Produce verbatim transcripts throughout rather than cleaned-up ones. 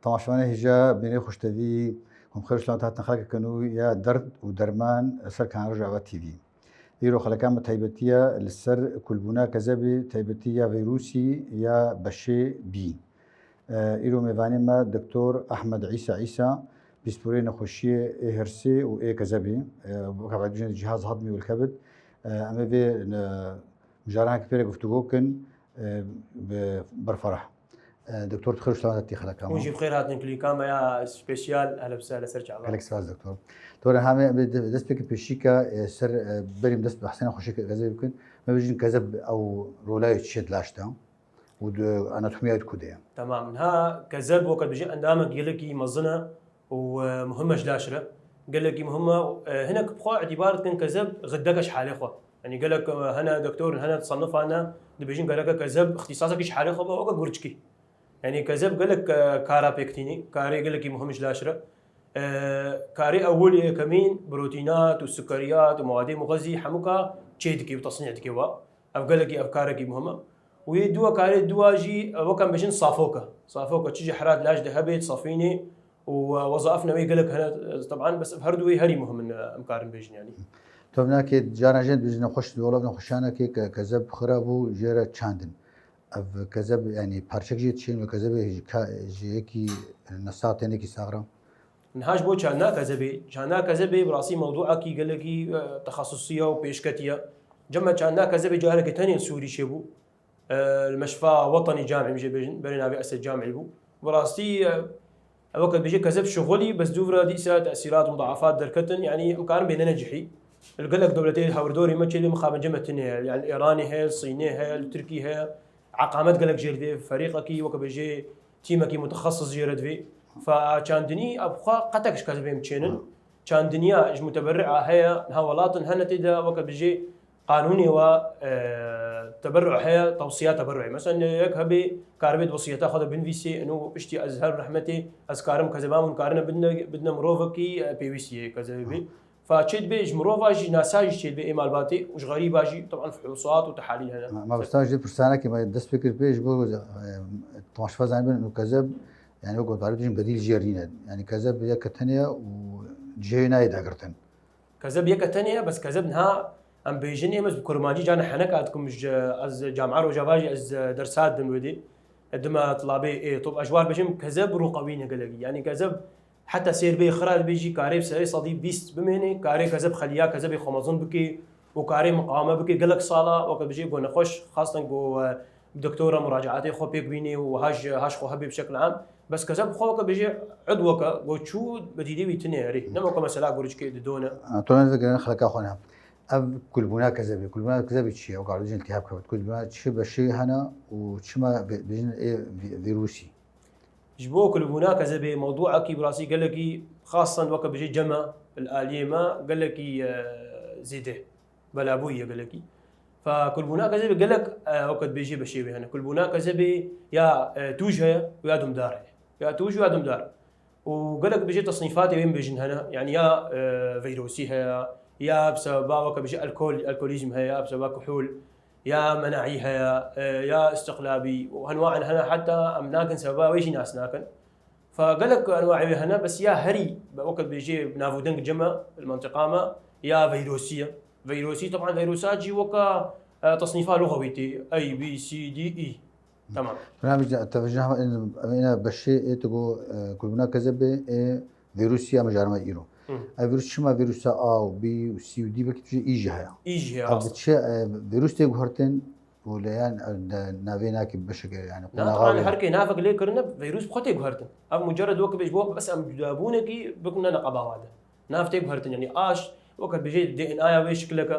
Temaşevanê hêja, bênê xweştevî, hûn xêr û selamet hatin xelkeke nû ya derd û derman ser kanala Rojava T V. Îro xeleka me taybetî ye li ser kulbûna kezebê, taybetî ya vîrusî ya beşê B. E, îro mêvanê me Doktor Ehmed Îsa Îsa, pîsporê nexweşiyê ê hirsê û ê kezebê. E, weke bedûjên cihaz hedmî û li kebit. E, em ê vê, e, mijaran heke pê re guftûgo kin, e, bi berferah. E, Doktor, tu xêr û selamet hatî xeleka me. Hûn jî bi xêr hatin klînika me ya spesiyal, ehlen we sehlen, ser çava. Gelek spas, Doktor. Tore hame, em ê de-, dest pê kin pêşîka, e, ser, e, berî em dest bi behsê nexweşiyê ke-, kezebê bikin. Me bêjin kezeb ew rola wê çi ye di laş de û di anatomiya wê di ku de ye? Tamam. Niha kezeb weke dibêjin endamek gelekî mezin e û, e, muhim e ji laş re. Gelekî muhim e. E, hinek bi xwe îtîbar dikin kezeb xiddeke ji halê xwe. Yanî gelek, e, hene doktor, hene sanifan ne, dibêjin gereke kezeb îxtîsasekî ji halê xwe be, weke gurçikî. Yanî kezeb gelek, e, kara pêk tînî, karê gelekî muhim ji laş re. E, karê ewil ê yekemîn, protînat û sukeriyat û mewadê muxezî hemûka çê dike û tesnî dike wa. Ev gelekî, ev karekî muhim e. Û yê dû, karê dûa jî, e, weke em bêjin safok e. Safok e, çi jî hera di laş de hebe, disefînê û, e, wezaifna wê gelek hene, e, teban, bes ev her du wê herî muhim in, e, em karin bêjin, yanî. Tevnakê caran jê dibêjin nexweş, wela nexweşanekê ke-, kezeb xira bû, jê re çandin. Ev kezeb, yanî parçek jê dişên we kezebê ji ka-, ji yekî nesa tenekî sax re? Niha ji bo çandina kezebê, çandina kezebê bi rastî mewdûekî gelekî, e, texesusî ye û pêşketî ye. Cem me çandina kezebê carekê tenê li Sûrî çêbû. E, li Meşfa Wetenî Camî, em jê bêjin, berê navê Esed Camî bû. Bi rastî, e, ew weke dibêje kezeb şixulî, bes dûv re dîsa tesîrat û mudaafat derketin, yanî em karin bênene cihî. Li gelek dewletê hewirdorê me çêdê mixabin cem me tune ye. Yanî li Îranê heye, li Sînê heye, li Tirkî heye. Eqamet gelek jê li vê ferîqekî, weke bêjê tîmekî mutexesis jê re divê. Fa çandinî, ev xwe qetek ji kezebê em çênin. Çandiniya ji muteberri'a heye, niha welatin hene tê de, weke bêjê qanûnê wa, e, teberru heye, tewsiya teberru'ê. Mesela yek hebê, karibê di wesiyeta xwe de binivîsê, eno piştî ez herim rehmetê, ez karim kezeba min karine bidine, bidine mirovekî, e, pêwîstî yê kezebê bê. Fa çê dibê ji mirova jî, nasa jî çê dibê ê malbatê û ji xerîba jî, teban, fuhûsat û tehalîl hene. Ma, ma bista jî pirsanekê me dest pê kir pê ji bo, e, temaşevan zanîbin û kezeb, yanî wek gotarî dijin bedîl jê nîne. Yanî kezeb yeke tenê ye û cihê nayê dagirtin. Kezeb yeke tenê ye, bes kezeb niha em bêjin ê, ez bi kurmancî carna heneka dikim ji, ez camia Rojava jî ez dersa didim wê dê. Dima tilabê ê top. Ez ji war bêjim kezeb rûqewî ne gelekî. Yanî kezeb heta sêr bê xira dibê jî karê bi serê sedî bîst bimêne, karê kezeb xeliya kezebê xwe mezin bike û karê miqaweme bike gelek sala, weke bijê go nexweş, xastan go, e, bi doktora muracaatê xwe pêk bînê û wiha ji, ha ji xwe hebê bi şekil am. Bes kezeb xwe weke bijê id weke go çû bedîlê wî tune erê. Ne weke mesela gurçikê didone. Ha, to ne vegere xeleka xwe ne. Ev kulbûna kezebê, kulbûna kezebê çi ye? Weke dijin iltihab kevt. Kulbûna çi beşê hene û çima be-, bijin ê vî-, vîrusî? Ji bo kulbûna kezebê mewdûekî bi rastî gelekî xasan weke bijê cem e, li aliyê me gelekî, e, zêde belabûyî ye gelekî. Fa kulbûna kezebê gelek, e, weke dibêjê beşê wê hene. Kulbûna kezebê ya, e, tûj heye û ya dumdar heye. Ya tûj û ya dumdar. Û gelek bijê tesnîfatê wê bêjin hene. Yanî ya, e, vîrusî heye, ya bi sebeba weke bijê alkol, alkolîzm heye, ya bi sebeba kuhul. Ya menaî heye, e, ya îstiqlabî û enwaên hene, heta em nakin sebeba wê jî nas nakin. Fa gelek enwaê wê hene, bes ya herî, be weke dibêjê bi nav û deng cem e, li mentiqa me, ya vîrusî ye. Vîrusî, teban vîrusat jî weke, e, tesnîfa luxewî tê, A, B, C, D, E. Tamam. Bernamij de, te vejina, em êne beşê ê tu go, e, kulbûna kezebê ê vîrusî ya mijarê me îro. Hı. Ev vîrus çima vîrusa A û B û C û D belkî tu jî E jî heye? E jî heye, rast. Ev çi, e, vîrus tê guhertin û lê yan, e, de navê nake beşeke, yanî, na, qonaxa taban wê. Her kê navek lê kirine, vîrus bi xwe tê guhertin. Ev mucerred wek bêj bo, bes em cudabûnekî bikine neqeba wa de. Nav tê guhertin, yanî A, weke bêjê D N A ya wê şikleke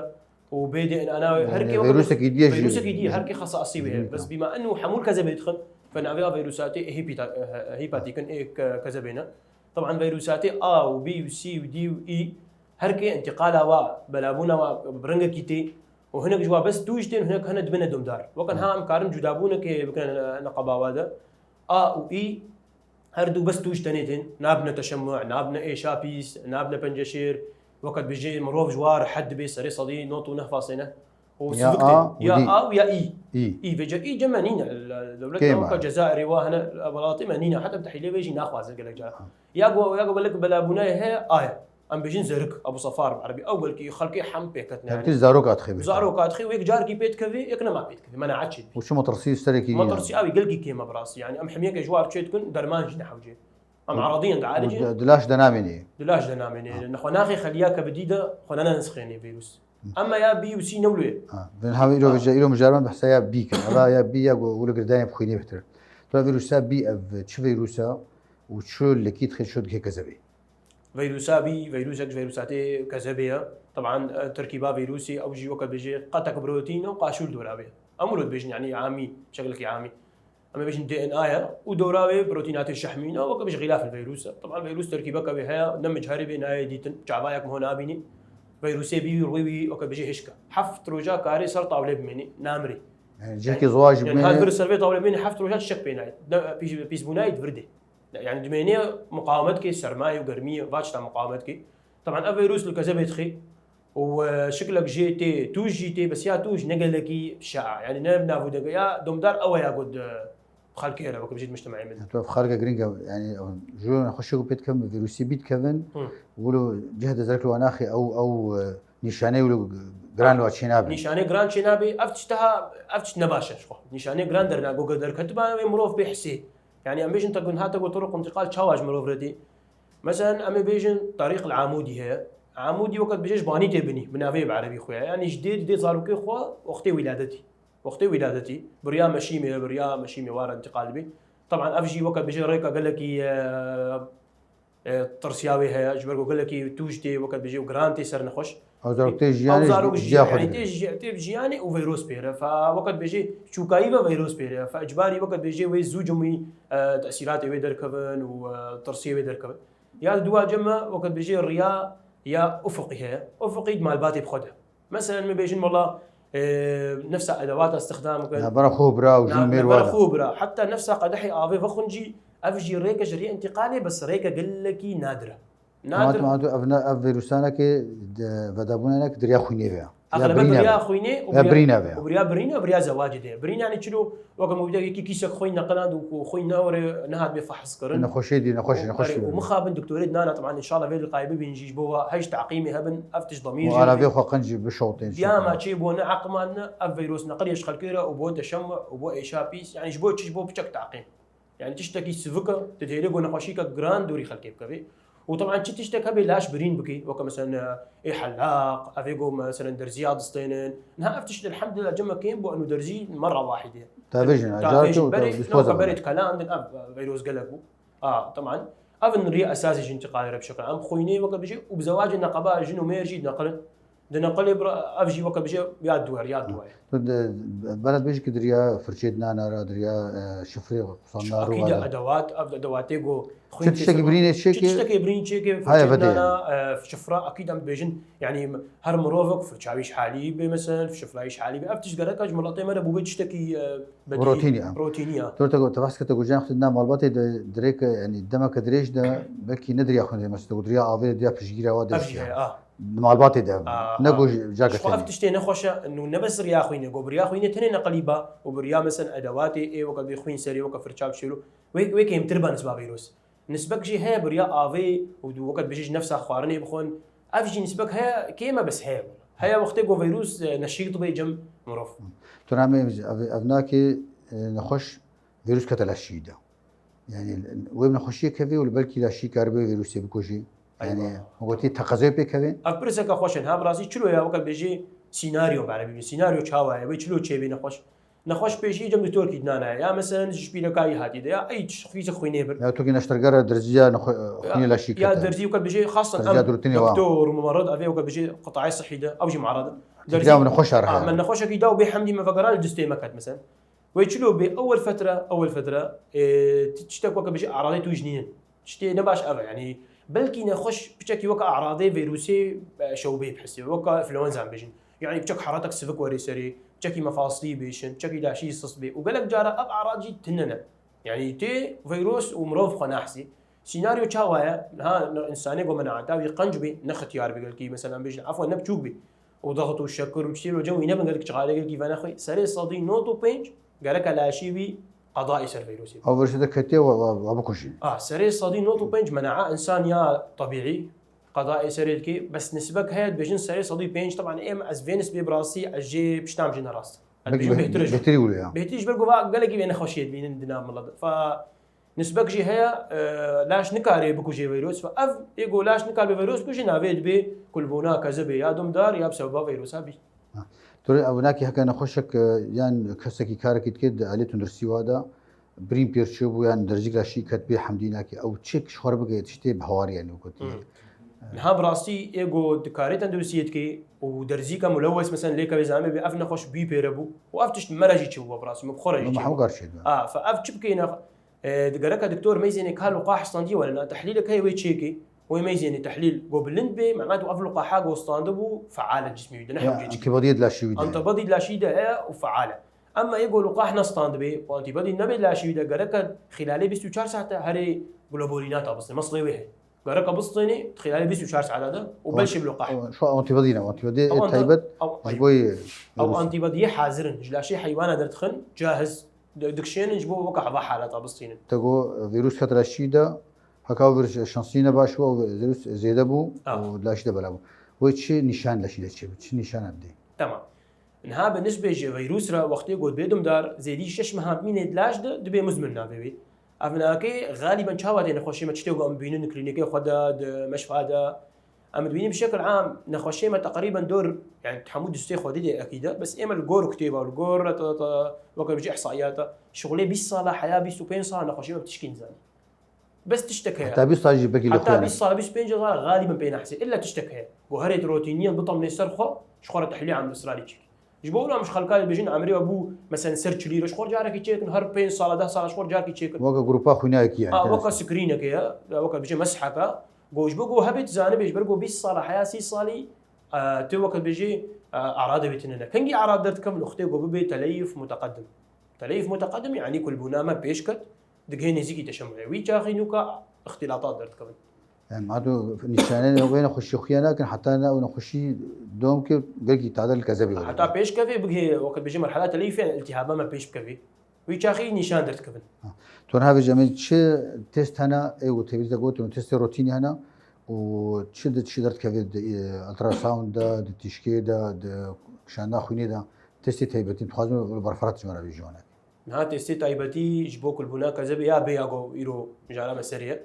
û bê D N A ya wê, her kê weke vîrusekî dî ye jî. Vîrusekî dî ye, her kê xesasî wê heye. Bes bîma enû hemû kezebê dixin, fe navê a vîrusatê ê hepîta-, e, e, hepatîkin ê ke-, kezebê ne. Teban vîrusatê A û B û C û D û E, her kê întîqala wa, belabûna wa bi rengekî tê û hinek ji wa bes tûj tên, hinek hene dibine domdar. Weke niha em karin cudabûnekê bikine neqeba wa de. A û E her du bes tûj tenê tên, nabine teşemmû, nabine êşa pîs, nabine penceşêr, weke dibêjê mirov ji wa rehet dibe, serê sedî nod û neh fasê neh. Ya sivik A tê. û Ya D. A û ya î. Î. Î, vêca î cem me nîne. Dewlet Kêm weke e? Cezayirê wa hene, welatê me nîne. Heta bi tehlîlê vê jî naxwazin gelek caran. Ha. Ya go, ya go belek belabûnayê heye, a ye. Em bêjin zerik, Ebu Safar bi erebî. Ew belkî xelkê hem pê ketine, Hem yani. Tî zarok atixê bê. Zarok atixê û yek carkî pê dikeve, yek nema pê dikeve. Menaet çê dibî. Û çi metirsî û serekî nîne? Metirsî awî gelkî kêm e bi rastî. Yani em hemiyeke ji war çê dikin, derman jî nehewcê. Em Û, eradiyen û dialicê. di-, dilaş de namênî. Dilaş de namênî. Ha. Nexwe naxê xeliya ke bi dî de xwe nane nisxênî vîrus. Ama ya bî û sî newlê. Ha, vin ha îro Ha. vêca îro mijarban behsa ya bî kin. Eva ya bî ya go wilo girdanê bixwînê bihtir. Tu vîrusa bî ev çi vîrusa û çi lekî dixê çi dikê kezebê? Vîrusa bî, vîrusek ji vîrusatê kezebê ye. Teban, e, terkîba vîrusî ew jî weke bêjê qetek protein û qaşûl dora bê. Em wilo dibêjin, yani amî, şeklekî amî. Em ê bêjin D N A ye û dora wê protînatê şehmîn e, weke bêjî xîlaf vîrus e. Teban vîrus terkîbeke wê heye, ne micarê bê nayê dîtin, çavayek miho nabînî. Vîrusê bî rûyê wî weke bêjî hişk e. Heft roja karê ser tawlê bimênî, namirî. Yani cihekî ziwa jî Yani bimêne. Her vir ser vê tawlê bimênî heft roja tiştek pê nayê. Ne, pîs-, pîsbûnayê divirdê. Yani dimênê muqawemet kê sermayê û germiyê, va tişta muqawemet kê. Teban ev vîrus li kezebê dixê û, e, şiklek jê tê, tûj jî tê, bes ya tûj ne gelekî şea. Yani ne navûdege ya domdar ew e ya got, e, xelkê re, weke bijît mujtemeyê min. Tu ev xelke girîng e, yani ji nexweşê ku pê dikevin, vîrusî bî dikevin, Hı. wilo cih de zerek li wan naxê ew, ew, e, nîşanê wilo giran li wan çênabe. Nîşanê giran çênabe, ev tişt daha, ev tişt nebaş e ji xwe. Nîşanê giran derna, go derketiba wê mirov bê hisê. Yani em bêjin te gunha te go turuq intiqal çawa ji mirov re tê? Meselen em ê bêjin tarîq li Amûdî heye. Amûdî weke dibêje ji banî tê binî, bi navê bi erebî xwe ye. Yani ji dê didê zarokê xwe wextê wîladetî. Wextê wîladetî, bi riya meşîmê, bi riya meşîmê wa re intîqal dibî. Teban ev jî weke dibêje rêka gelekî, e, e, tirsiya wê heye, ji ber ku gelekî tûj tê, weke dibêje û giran tê ser nexweş. Ew zarok tê jiyanê Ew zarok ji jî, jiya xwe yani digire. Tê ji-, tê bi jiyanê û veyros pê re. Fa weke dibêje çûkayî ve veyros pê re. Fa icbarî weke dibêje wê zû cimî, e, tesîratê wê derkevin û, e, tirsiyê wê derkevin. Ya di dua cem me weke dibêje riya ya ufuqî heye. Ufuqî di malbatê bi xwe de. Meselen, me bêjin, wela, e, nefsa edewata istixdam bikin. Navbera xwe û bira û jin û mêr wa de. Navbera xwe û bira. Heta nefsa qedehê avê vexwin jî, ev jî rêke ji rê intîqalê, bes rêke gelekî nadir e. Nadir. Ev, ev vîrusanekê, vedabûnenek di riya xwînê ve ye. Exlebe bi riya xwînê û ya birîne ve ye. Û bi riya birîne û bi riya zewacê de ye. Birîne, yani çilo, weke mûbîdek yekî kîsek xwîn neqeland û ku xwîn ne were, nehat bê fehs kirin. Nexweşê dî, nexweş, û, nexweş erê, û mixabin doktorê nana, teban, înşallah vê liqayê bibîn jî, ji bo wa hej teqîmê hebin, ev tişt demîr jî. Û aravê xwe qenc jî bişewtên. Ya ma çê bo ne eqman ne, ev vîrus neqiliye ji xelkê re û bo teşem û bo êşa pîs, yani ji bo çi, ji bo piçek teqîm. Yani tiştekî sivik e, tu dihêlê ku nexweşîke giran dûrî xelkê bikevê. Û teban çi tiştek hebe laş birîn bikî, weke meselen, ê helaq, evê ku meselen derziya distênin. Niha ev tişt elhamdulillah cem me kêm bû, eno derzî merra wahîdê. Tavêjin, tavêjin, berê, berê, berê dikelandin, ev, ev vîrus gelek bû. A, teban. Ev in riya esasî ji intîqalê re bi şekil. Em xwînê weke bijê û bi zewacê neqeba jin û mêr jî dineqilin. Dineqilê bira, ev jî weke bijê ya duwer, ya duwer. Tu de, bela dibêjî ki diriya firçê dinana re, diriya, e, şifrê xusandina re. Akîde edewat, ev edewatê go xwîn. Çi tiştekî birînê çêkê? Çi tiştekê birîn çêkê, firçê dinana, e, şifra, akîd em dibêjin, yani her mirovek firçawî ji halî bê, meselen, şifrayî ji halî bê. Ev tişt gereka ji miletê me re bûbe tiştekî, e, bedîhî. Rotînî ya. Rotînî ya. Dor te got, te behs kir te got, jan xwe dina malbatê de dirêk, yani demeke dirêj de belkî ne diriya xwînê, mesela te got diriya avê, diriya piştgîra wa de. Ev jî heye, a. Di malbatê de ev. A, ne a. Ku ji, cake tenê. Ev tiştê nexweş e, nû ne bes riya xwînê, go bi riya xwînê tenê neqilî ba û bi riya, meselen, edewatê ê weke bê xwîn serê, weke firça bişêro. Wê, wê kêmtir ba nisba vîrus. Nisbek jî heye bi riya avê û du weke dibêje ji nefsa xwarinê bixwin. Ev jî nisbek heye, kêm e bes heye. Heye wextê ku vîrus, e, neşît bê cem mirov. Tu namê ev, ev, ev nakê, e, nexweş vîrus kete laşî de. Yani wê bi nexweşiyê kevê û li belkî laşî karibe vîrusê bikujî. Yani, eywa, me gotî teqezê pê kevê. Ev pirseke xweş in. Ha, bi rastî çilo ya, weke bêjî sînaryo, bi erebî bê. Sînaryo çawa ye? Wê çilo çêbê nexweş? Nexweş pêşî cem doktor kî dinana ye. Ya, meselen, ji pîreka yî hatî de. Ya, ey, çi xwî, xwînê bir. Ya, tu kî neştergera derziya nexwe-, xwînê laşî kete. Ya, derzî weke bêjî, xasen ev doktor û mumerrid, ev ê weke bêjî qitayê sihî de, ew jî mumerrid in. Derzî, ya, nexweş ar heye. Me nexweşekî da û bê hemdî me vegeran li distê me ket, meselen. Wê çilo bê ewil fetre, ewil fetre, e, ti-, tiştek weke bêje eradê tu jî nînin. Tiştê nebaş ev e, yanî belkî nexweş piçekî weke eradê vîrusê, e, şewbê bihesê, weke influenza em bêjin. Yanî piçek heratek sivik werê serê, piçekî mefasilî bêşin, piçekî laşî sist bê. Û gelek cara ev erad jî tune ne. Yanî tê vîrus û mirov xwe nahsê. Sînaryo çawa ye? Niha ne-, însanê ku menaeta wî qenc bê, ne xetiyar bê gelkî, mesela em bêjin, efwen ne biçûk bê. û daxt û şekir û tiştê lo cem wî nebin, gelek çixarê gelkî venexwî. Serê sedî nod û pênc gereke laşî wî qedayê ser vîrusê. Ew vîrusê de ketiye we, we, we bikujin. A, serê sedî nod û pênc menaa însan ya tebîî qedayê serê dike, bes nisbek heye dibêjin serê sedî pênc, teban êm ez vê nisbê bi rastî ez jê piştam jê nerast. Ez dibêjim bêhtir e jî. Bêhtirî wilo ya. Bêhtirî ji ber ku va gelekî vê nexweşiyê dibînin di nav milet de. Fa nisbek jî heye, e, laş nikare bikuje vîrus. Fa ev ê ku laş nikare vîrus bikuje navê dibê kulbûna kezebê ya dumdar ya bi sebeba vîrusa bî. Ha. Tu rê ew nakî heke nexweşek, e, yan kesekî karekî dike di alê tunduristî wa de birîn pêr çûbû yan derzîk laşî ket bê hemdî nakî ew çek ji xwe re bike tiştê bi hawarî yanî wekû tî. Hmm. Niha bi rastî ê ku di karê tenduristiyê dike û derzîka mulewes mesela lê kevê zanî bê ev nexweş bî pêre bû û ev tişt me re jî çûbû bi rastî, min bi xwe re jî çûbû. Hemû kar çêdibe. A, fa ev çi bike ne, e, di gereke doktor meyzênê ka luqax standiye were na tehlîlek heye wê çêke, wê meyzênê tehlîl ku bilind bê, mena tu ev luqaxa ku standibû feal e cismê wî de, ne hewce çêke. Antibodiyê di laşî wî de. Antibodî di laşî de heye û feal e. Ema ê ku luqax nestandibê û antibodî nebe di laşî wî de gereke xîlalê bîst û çar saete herê globulinata bistê, meslê wê heye. Gereke bistênê xîlalê bîst û çar saete de û belşê bi luqax. Şu antibodî ne, antibodî taybet ji bo yê. Ew antibodiyê hazir in, ji laşê heywana derdixin, cahiz, di-, dikişênin ji bo weke heva haleta bistînin. Te got vîrus ket laşî de, heka vîrus şansî ne baş bû, vîrus zêde bû û laşî de bela bû. Wê çi nîşan laşî de çêbû, çi nîşan em dê? Tamam. Niha bi nisbê ji vîrus re wextê got bê dumdar, zêdî şeş meha bimînê di laş de dibê muzmin navê wê. Ev nake xalîben çawa tê nexweşê me tiştê ku em bînin di klînîkê xwe de, di meşfa de. Em dibînin bi şekil am nexweşê me teqrîben dor, yani hemû dustê xwedî dê ekîde. Bes ê me li gor kitêba, li gor re te, te, weke bijî ihsaiyata. Şixulê bîst sala heya, bîst û pênc sala nexweşê me bi tişkî nizanî. Bes tiştek heye. Heta bîst sal jî belkî li xwe. Heta bîst sal, bîst û pênc sal xalîben pê nehsê. Illa tiştek heye. Ku herê rotînî ye, bitemnê ser xwe, ji xwe re tehlîlê Amil Israrî çêkin. Ji bo wilo em ji xelka dibêjin emrê we bû, mesela ser çilî re ji xwe re carekî çêkin, her pênc sala, deh sala ji xwe re carekî çêkin. Weke grupa xwînayekî yani. Ha, weke screenekê ye, ya weke bêje mesheke. Go ji bo go hebê tu zanibê ji ber go bîst sala heya, sî salî, e, tu weke bêjî, e, arade wê tune ne. Kengî arad derdikevin, wextê go bibê teleyif muteqedim. Teleyif muteqedim yani kulbûna me pêş ket, digihê nêzîkî teşemûyê. Wî çaxî nûka îxtîlatat derdikevin. Em hado nîşaneyên wê nexweşî xuya nakin, heta ne ew nexweşî dom ke gelkî tade li kezebê were. Heta pêş kevê bigihê, weke bêje merhela teleyfê, iltihaba me pêş bikevê. Wî çaxî nîşan derdikevin. Ha. Tu niha vêjî em ê çi test hene, ê ku tevî te gotin, testê rotînî hene û çi di çi derdikevê di, e, ultrasound de, di tîşkê de, di kişandina xwînê de, testê taybetî dixwazim li berfireh ji me re bêjî wana. Niha testê taybetî ji bo kulbûna kezebê ya bê ya ku îro mijara me serê ye.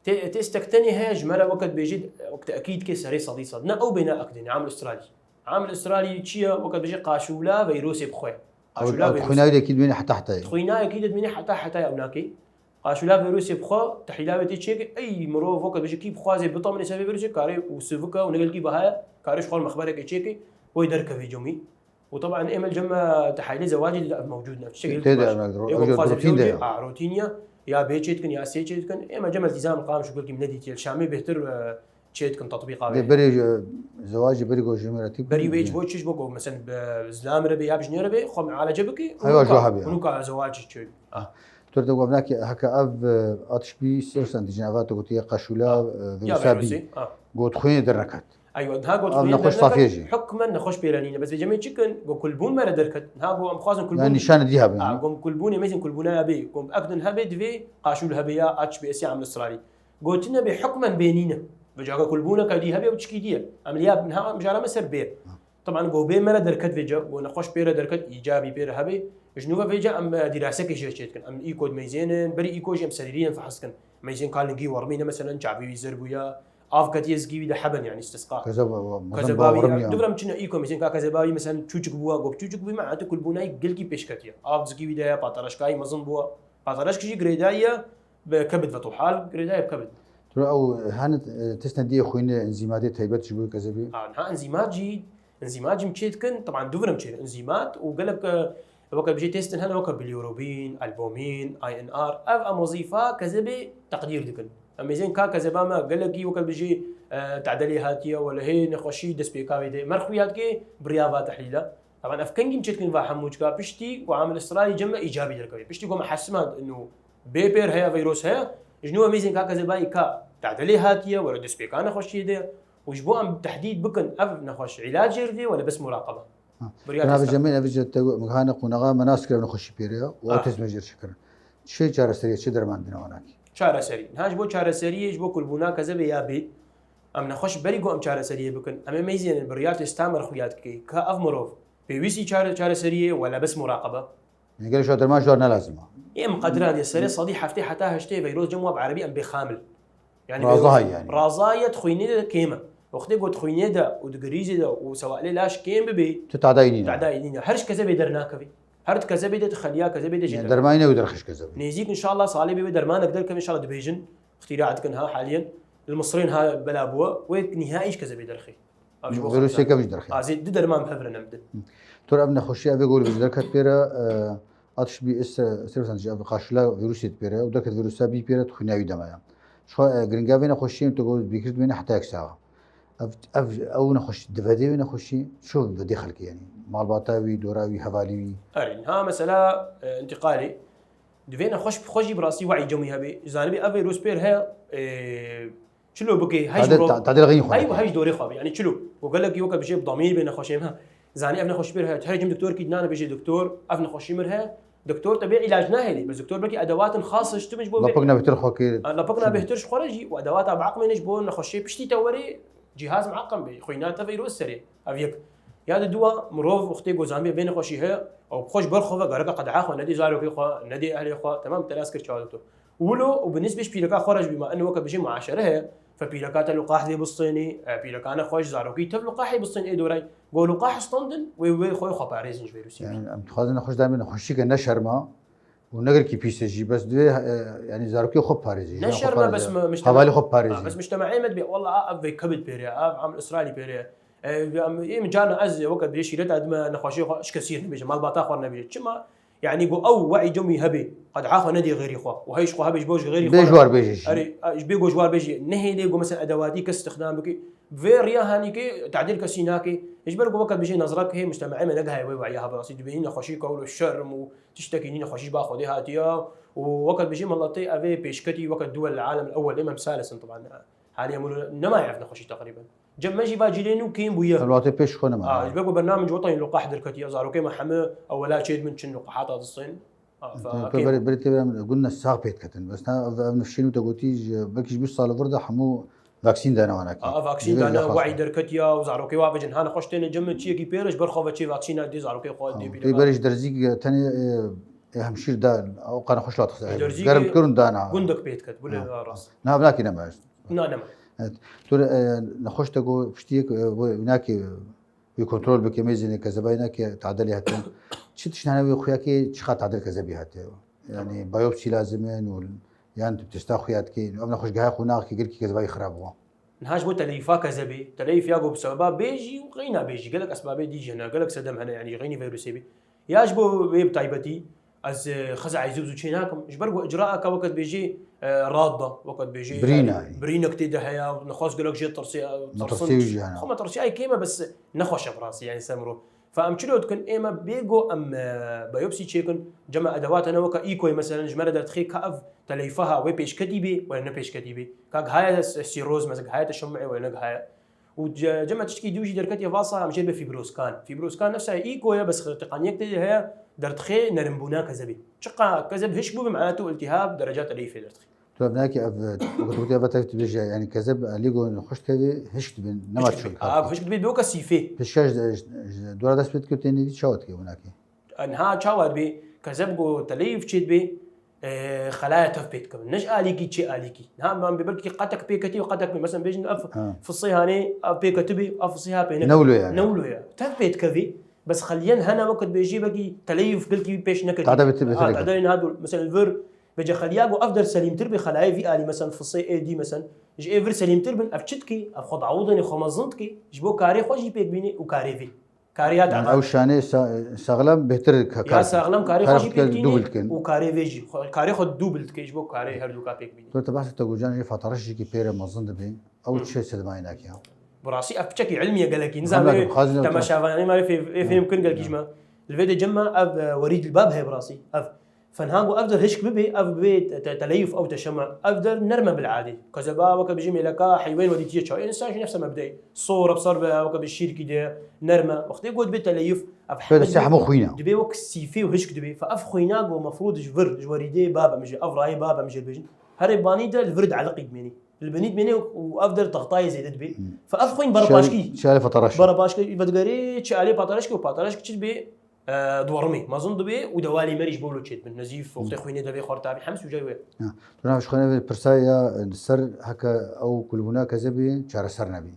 Tê-, testek tenê heye ji me re weke dibêjî, wek tekîd ke serê sedî sed. Ne ew bê ne ek dê, ne Amil Îsraîlî. Amil Îsraîlî çi ye? Weke dibêjî qaşûla veyrosê bi xwe. Qaşûla veyrosê. Xwînayê de kî dibîne heta hetayê. Xwînayê kî dibîne heta hetayê ew nake. Qaşûla veyrosê bi xwe, tehlîla wê tê çêke, ey mirov weke dibêjî kî bixwaze bitemine ser vê veyrosê, kare û sivike û ne gelkî biha ye, kare ji xwe re mexberekê çêke, wê derkeve cemî. û teban ê me li cem me tehaylê zewacî de ev mewcûd ne. Ev tiştekî tê de ev rotîn de ya. A, rotîn ya, ya bê çê dikin, ya sê çê dikin. Ê me cem iltîzam qam ji gulkî min nedîtiye. Li Şamê bêhtir, e, çê dikin tetbîqa wê. Dê berê, e, zewacî berî go ji min re tî. Berî wê ji bo çi, ji bo go, mesela, bi zilam re bê ya bi jinê re bê, xwe mualece bike, heywa ji wa hebê. Hûn ka zewacî çê. Ah. Tu de wevnakî heke ev, e, atişbî sirsan dijin eva tu gotiye qaşûla, e, vîrusa bî. Got xwînê dernekat. Eywa, niha got xwînê dernekat, hukmen nexweş pêre nîne. Bes vê cemê çi kin? Got kulbûn me re derket. Niha got em xwazin kulbûn. Yani nîşane dî hebe. Ha, got kulbûnê mêzin kulbûna ya bê. Got ek din hebe divê qaşûl hebe ya aç bê esê Amil Îsraîlî. Got ne bê hukmen bê nîne. Bi caka kulbûneke dî hebe û çikî dî ye. Em li ya niha mijara me ser bê. Teban got bê me re derket vêca, got nexweş pê re derket, îcabî pê re hebe. Ji nû ve vêca em, e, dîrasekê jê çê dikin. Em îko di meyzên in, berî îko jî em serîrî em fehs dikin. Meyzên ka lingî wermî ne, meselen çavê wî zer bûya, av ketiye zikî wî de heben, yani istisqa. Kezeba, kezeba wî, yani, du vir em çine îko, meyzên ka kezeba wî, meselen çûçik bûya, got çûçik bû, me hate kulbûnayî gelkî pêş ketiye. Av zikî wî de ye, patereşkayî mezin bûya. Patereşk jî girêdayî ye, bi kebid ve tohal, girêdayî bi kebid. Tu ew hene, e, testên diyê xwînê, enzîmatê taybet ji bo kezebê? Ha, niha enzîmat jî, enzîmat jî çê dikin, teban du vir em çê, enzîmat û gelek, e, weke bijê testên hene weke bilirubin, albumin, I N R. Ev em wezîfa kezebê teqdîr dikin. Em mêzên ka kezeba me gelekî weke bijê, e, tedelê hatiye, wele hê nexweşî destpêka wê de. Mer xuya dike, biriya va tehlîle. Teban ev kengî em çê dikin va hemû çika piştî ku Amil Îsraîlî cem me îcabî derkevê. Piştî ku me hesima ino bê pêr heye, vîrus heye, ji nû ve mêzên ka kezeba yê ka tedelê hatiye, were destpêka nexweşiyê de, û ji bo em tehdîd bikin, ev nexweş îlac jê re wele bes muraqebe? Ha. Biryar Cenab-ı testa. Cemil, ev ji te min hane qonaxa me nas kir, ev nexweşî pêre ye û Ah. ew test me jê re çêkirin. Çi çareserî ye, çi derman dine wanakî? Çareserî. Niha ji bo çareseriyê, ji bo kulbûna kezebê ya bê, em nexweş berî ku em çareseriyê bikin, em ê meyzênin biryar testa me re xuya dike. Ka ev mirov pêwîstî çare-, çareseriyê wele bes muraqebe? Yani gelek şuwa derman ji wan ne lazim e. Ê miqediran ye, serê sedî heftê heta heştê veyros cem wa bi erebî em bê xamil. Yani Raza veyros-, hay yani. Raza ye, di xwînê de kêm e. Wextê ku di xwînê de û di girîzê de û sewalê laş kêm bibe, Tu tadayî nîne. Tadayî nîne. Her ji kezebê dernakevî. Her di kezebê de, di xeliya kezebê de jî Yani derman. Dermanî ne û derxist kezebê. Nêzîk inşallah salê bê wê dermanek derkeve inşallah dibêjin. Îxtîra dikin ha haliyen. Li Misrên ha bela bûye. Wê nihayî ji kezebê derxê. Ev ji bo Vîrusê xelk kevî derxê. A, zê du derman bi hev re ne bidin. Tor ev nexweşiya vê gol bi derket pêre, e, atiş bî, stres, stres, ev qaşila vîrusê pêre, û derket vîrusa bî pêre, tu xwîna wî dema ya. Şu, e, giringa vê nexweşiyê tu gol bîkir dibêne heta yek saxa. Ev, ev, ew nexweş, divedê wê nexweşî, ço vedê xelkê yani. Malbata wî, dora wî, hevalî wî. Erê, ha mesela, e, intiqalê. Divê nexweş bi xwe jî bi rastî we'î cemî hebe. Zanibî ev vîrus pêr heye, e, Çilo bike, hej Tadil, mirov, ta-, tadil xeyî xwe hej, dike. Hej dorê xwe be. Yani çilo. Ku gelekî weke bijê bi damîr bê nexweşê me. Zanî ev nexweş pêr heye. Her cim doktor kî dinane bêjê doktor, ev nexweşî mir heye. Doktor te bê îlac nahêlê. Bes doktor belkî edewatin xas ji tu bin ji bo vê. Lapik ne bêhtir xwe kê. Ha, lapik ne bêhtir ji xwe re jî û edewata bi eqmê ne ji bo nexweşê piştî te werê cihaz miaqem bê. Xwîna te veyros serê. Ev yek. Ya di dua mirov wextê ku zanibê vê nexweşî heye, ew bi xwe ji ber xwe ve gereka qedeha xwe nedê zarokê xwe, nedê ehlê xwe, temam teras kir çawa doktor. Wilo û bi nisbê ji pîreka xwe re jî bî, ma eno weke bijê muaşere heye, fe pîreka te luqah lê bistênê, e, pîrekane xwe ji zarokî tev luqahê bistên ê dorayî. Go luqah standin, wê, wê xwe xwe parêzin ji vîrusê. Yani, em dixwazin nexweş dame nexweşîke ne şerm e û ne gelkî pîs e jî, bes divê, e, yani zarokê xwe parêzî, Ne jiyan xwe şerm e, parêzî, bes mi-, mujtema-, hevalê xwe parêzî. Ha, bes mujtemaê me dibê, wela a, ev vê kebid pêre, ev em Îsraîlî pêre. E, em, ê min carna ez weke bê şîreta dime nexweşê xwe ji kesî nebêje, malbata xwe nebêje. Çima? Yani ku ew we'î cemî hebe, qedha xwe nedê xêrî xwe. Û hey ji xwe hebe ji bo ji xêrî Bê xwe. Ji war bêjî jî. Erê, a, ji bê ku ji war bêjî. Nehêlê ku mesela edewatî kes istixdam bike. Vê riya hanî ke tadîl kesî nake. Ji ber ku weke bijê nezrek heye, mujtemaê me negihaye wê we'ya hebe rastî dibêjî nexweşî kewlo şerm û tiştekî nî nexweşî ba Xwedê hatiye. Û weke bijê miletê ev ê pêşketî weke duwel alem el ewel ê me misal esin taban. Halî em nemaye ev nexweşî teqrîben. Cem me jî va cîlê nû kêm bûye. Elwatê pêş xwe nema. A, ji ber ku bername ji wetayên luqah derketiye, zarokê me heme ewela çê dibin çin luqahata distên. A, fa Te, kêm. Berê, berê tê berê gund ne sax pê diketin. Bes na ev, ev nifşên û te gotî ji, belkî ji bîst sal vir de hemû vaksîn dane wana kî. A, vaksîn dane, wa'î derketiya û zarokê wa bicin. Ha nexweş têne cem min çiyekî pêre ji ber xwe ve çê vaksîna dê zarokê xwe dê pîreka. Tê berê ji derzî tenê, e, e, hemşîr da, o qan nexweş lat xwe. Ji derzî germ kir û dana. Gundek pê diket, bule rast. Na, ev nakî nema. Na, nema. Evet. Tu, e, nexweş te got, piştî yek, e, wê nakê, e, wê kontrol bike, mêzêne kezebay nake, tadilê hate. Çi tişt hene wê xuyakê, çiqa tadil kezebî hate? Yani, tamam, bayopsî lazim in û yan tu testa xuya dike. Ev nexweşgeha xwe naxikî gelkî kezebay xirab bû. Niha ji bo teleyfa kezebê, teleyf ya ku bi sebeba bê jî û xeyna bê jî, gelek esbabê dî jî hene, gelek sedem hene, yani, ji xeynî vîrusê bî. Ya ji bo wê bi taybetî, Ez, e, xizayê zû bi zû çê nakim. Ji ber ku icraaka weke dibêjê, e, rad da, weke dibêjê, birîn, yani, birînek tê de heye, nexweş gelek jê tirsê, e, tirsin. Metirsî jî hene. Xwe metirsiyayê kêm e, bes nexweş e bi rastî, yani ser mirov. Fa em çilo dikin, ê me bê ku em, e, biyopsî çêkin, cema edewat hene weke îkoyê, meselen, ji me re derdixê ka ev teleyfa ha wê pêşketî bê, wê ne pêşketî bê. Ka gihaye s-, sîroz, mesela gihaye teşemmuê, wê ne gihaye. Û ce-, cema tiştekî dû jî derketiye vasa, em jê be fîbroskan. Fîbroskan nefsa îko ye, bes xirtiqaniyek tê de heye, derdixê nerimbûna kezebê. Çiqa kezeb hişk bû, bi mena tu iltihab dereca teleyfê derdixê. Tu ev nake ev, wekî tu gotî ev tevî tu bêje, yani kezeb, e, lê ku nexweş dikeve, hişk dibe, nema çol. Hişk dibe, a, hişk dibe, bi weke sîfê. Pêşkaj, e, ji, ji dora dest pê dike, tê nêdî çawa dike winakê? Niha çawa dibê, kezeb ku teleyf çê dibê, e, xelaya tev pê dikevin. Ne ji alîkî çê alîkî. Niha man bê belkî qetek pê ketî û qetek pê. Mesela bêjin ev, ha, fisê hanê, ev pê ketibî, ev fisê ha pê neketibî. Newlo yani. Newlo ya. Tev pê dikevî. Bes xeliyen hene wekit bêjî belkî teleyf gelkî pêş neketî. Tada bêtir, ha, bêtir. Tada yine ha dur. Mesela vir, bêje xeliya ku ev der selîmtir bê, xelayê vî alî mesela fisê ê dî mesela. Ji ê vir selîmtir bin, ev çi dikî? Ev xwe dawidinê xwe mezin dikî. Ji bo karê xwe jî pêk bînê û karê vî. Karê ya, yani, ew şanê sa-, saxlem bêhtir ka-, ya kar, saxlem karê xwe jî pêk tînê û karê vê jî. Xwe, karê xwe dûbil dike ji bo karê her du ka pêk bînê. Tu te behsa te gocan jî fatariş jî ki pêre mezin dibe. Ew çi sedmayî nake ya? Bi rastî ev piçekî ilmî ye gelekî. Nizam, temaşevanê me rê fê-, fê-, fêm kin gelkî ji me. Li vê de cem me ev, e, werîd li bab heye bi rastî. Ev Fenha got ev der hişk bibe, ev bibe te-, te-, teleyuf ew teşema. Ev der nerme bil adî. Kezeba weke bijî mêleka heywen wedîtiye çawa. Însan jî nefse mebdeyê. Sor, bi ser be, weke bi şîrkî de nerme. Wextê got be teleyuf, ev Pê de hemû sê hemû xwîn e. Dibe wek sîfê û hişk dibe. Fe ev xwîna got mefrûd ji vir, ji werîdê bab em jê, ev rayê bab em jê dibêjin. Herê banî de li vir de eleqî dimênî. Li binî dimênî û ev der textayê zêde dibe. Hmm. Fe ev xwîn bere paşkî. Çi alê pataraş. Bere paşkî, ve digerê çi alê pataraşkî û pataraşkî çi dibe? E, duwarımê mezin dibe û dewalê merî ji bo lo çêdibin. Nezîf, wextê xwînê devê xwe tavî, hem sûcay wê. Ya, tu nav ji xwe nevê pirsa ya, e, ser heke ew kulbûna kezebê çareser nebî.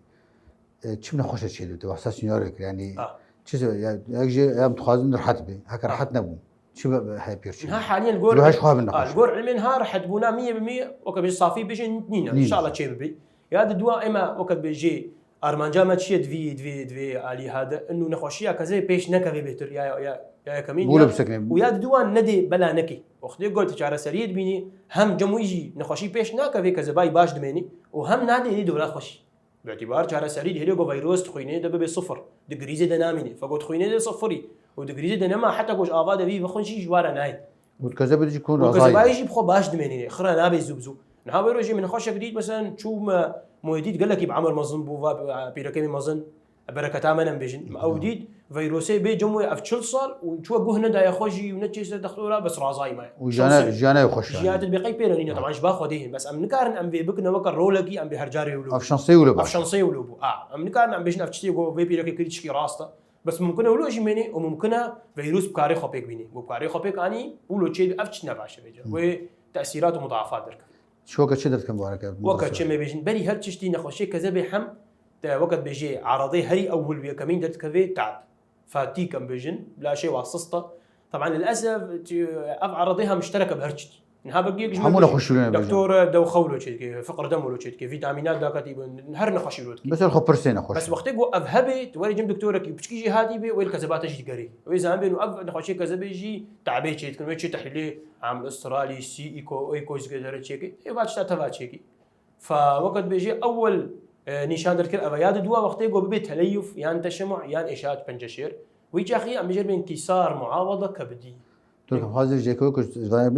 E, çi nexweşe çêdibin? Tu behsa sînyarê kir, yanî Ah. çi se-, ya, yek jê em dixwazin rehet bê. Heke Ah. rehet nebû. Çi be, be, heye pêr çi? Ha, haliyen li gor, Ruheş xwe bin ha, li nexweş. Gor ilmên ha rehetbûna miyê bi miyê, weke bêje safî bêjin nîne. Nîne. Înşallah çê bibi. Ya di dua ema weke bêjê Armanca me çi ye di vî, di vî, di vî alî hade? Inu nexweşiya kezê pêş nekeve bêtir, ya, ya, ya, ya yekemîn, Bûle ya, bisekine. Û ya di diwan nedê bela nekî. Wextê got çareseriyê dibînî, hem cem wî jî nexweşî pêş nakeve, kezebayî baş dimênî û hem nadê dê dora xweşî. Bi îtîbar çareserî dihêlê ku veyros di xwînê de bibe sifir, di grîzê de namîne. Fego di xwînê de sifirî û di grîzê de nema, heta ku ji ava de vî vexwin jî ji wara nayê. Û di kezebê de jî kon Û razayî. Kezebay jî bi xwe baş dimênîne, xira nabe zû bi zû. Niha wê rojê min nexweşek dît, mesela çûme moyê dît gelekî bi emir mezin bû, va pîrekê min mezin, bereketa me ne bêjin. Ew dît, veyrosê bê cem wê ev çil sal û çû guh nedaye xwe jî û neçê ser dextora, bes razayî maye. Û jiyana, Şansê. Jiyana xweş yani. Jiyana te bê qey pê re nîne, teban ji ba Xwedê hîn. Bes em nikarin em vê bikin weke rolekî em bê her carê wilo. Ev şansê wilo Ev baş. Şansê wilo bû. A, em nikarin em bêjin ev çi tê ku vê pîrekê kirî çikî rast e. Bes mumkin e wilo jî mênê û mumkin e veyrûs bi karê xwe pêk bînî. Û bi karê xwe pêk anî, wilo çê ev çi ne baş e vêca. Wê tesîrat û mudaafat derkeve. Şoke çi derdikin bareke? Weke çi me bêjin, berî her çiştî nexweşiyê kezebê hem te weke dibêjê eradê herî ewil û yekemîn derdikeve tab. Fatîk em bêjin, bila şey wa sista. Teban lilesef, ev eradê ha miştereke bi her çitî. Niha bi yek ji Hemû nexweşî wilo ne bêjin. Doktor, e, dew xewlo çêdike, fiqir dem wilo çêdike, vîtamînat dakatî bin, her nexweşî wilo dike. Bes xwe pirsê nexweş. Bes wextê ku ev hebe, tu werê cem doktorekî piçkî jî hatî bê, wê li kezebate jî digerê. Wê zanibê û ev nexweşê kezebê jî tabê çêdikin, wê çê tehlîlê, amil Australî, C, eco, eco zike dere çêke, ê va çita teva çêkî. Fa weke dibêjê ewil, e, nîşan derkir ev e. Ya di dua wextê ku bibê teleyuf, yan teşemu, yan êşat penceşêr. Wî çaxî em bijêr bên kîsar, muawada, kebidî. Tu dixwazî jêkewê ku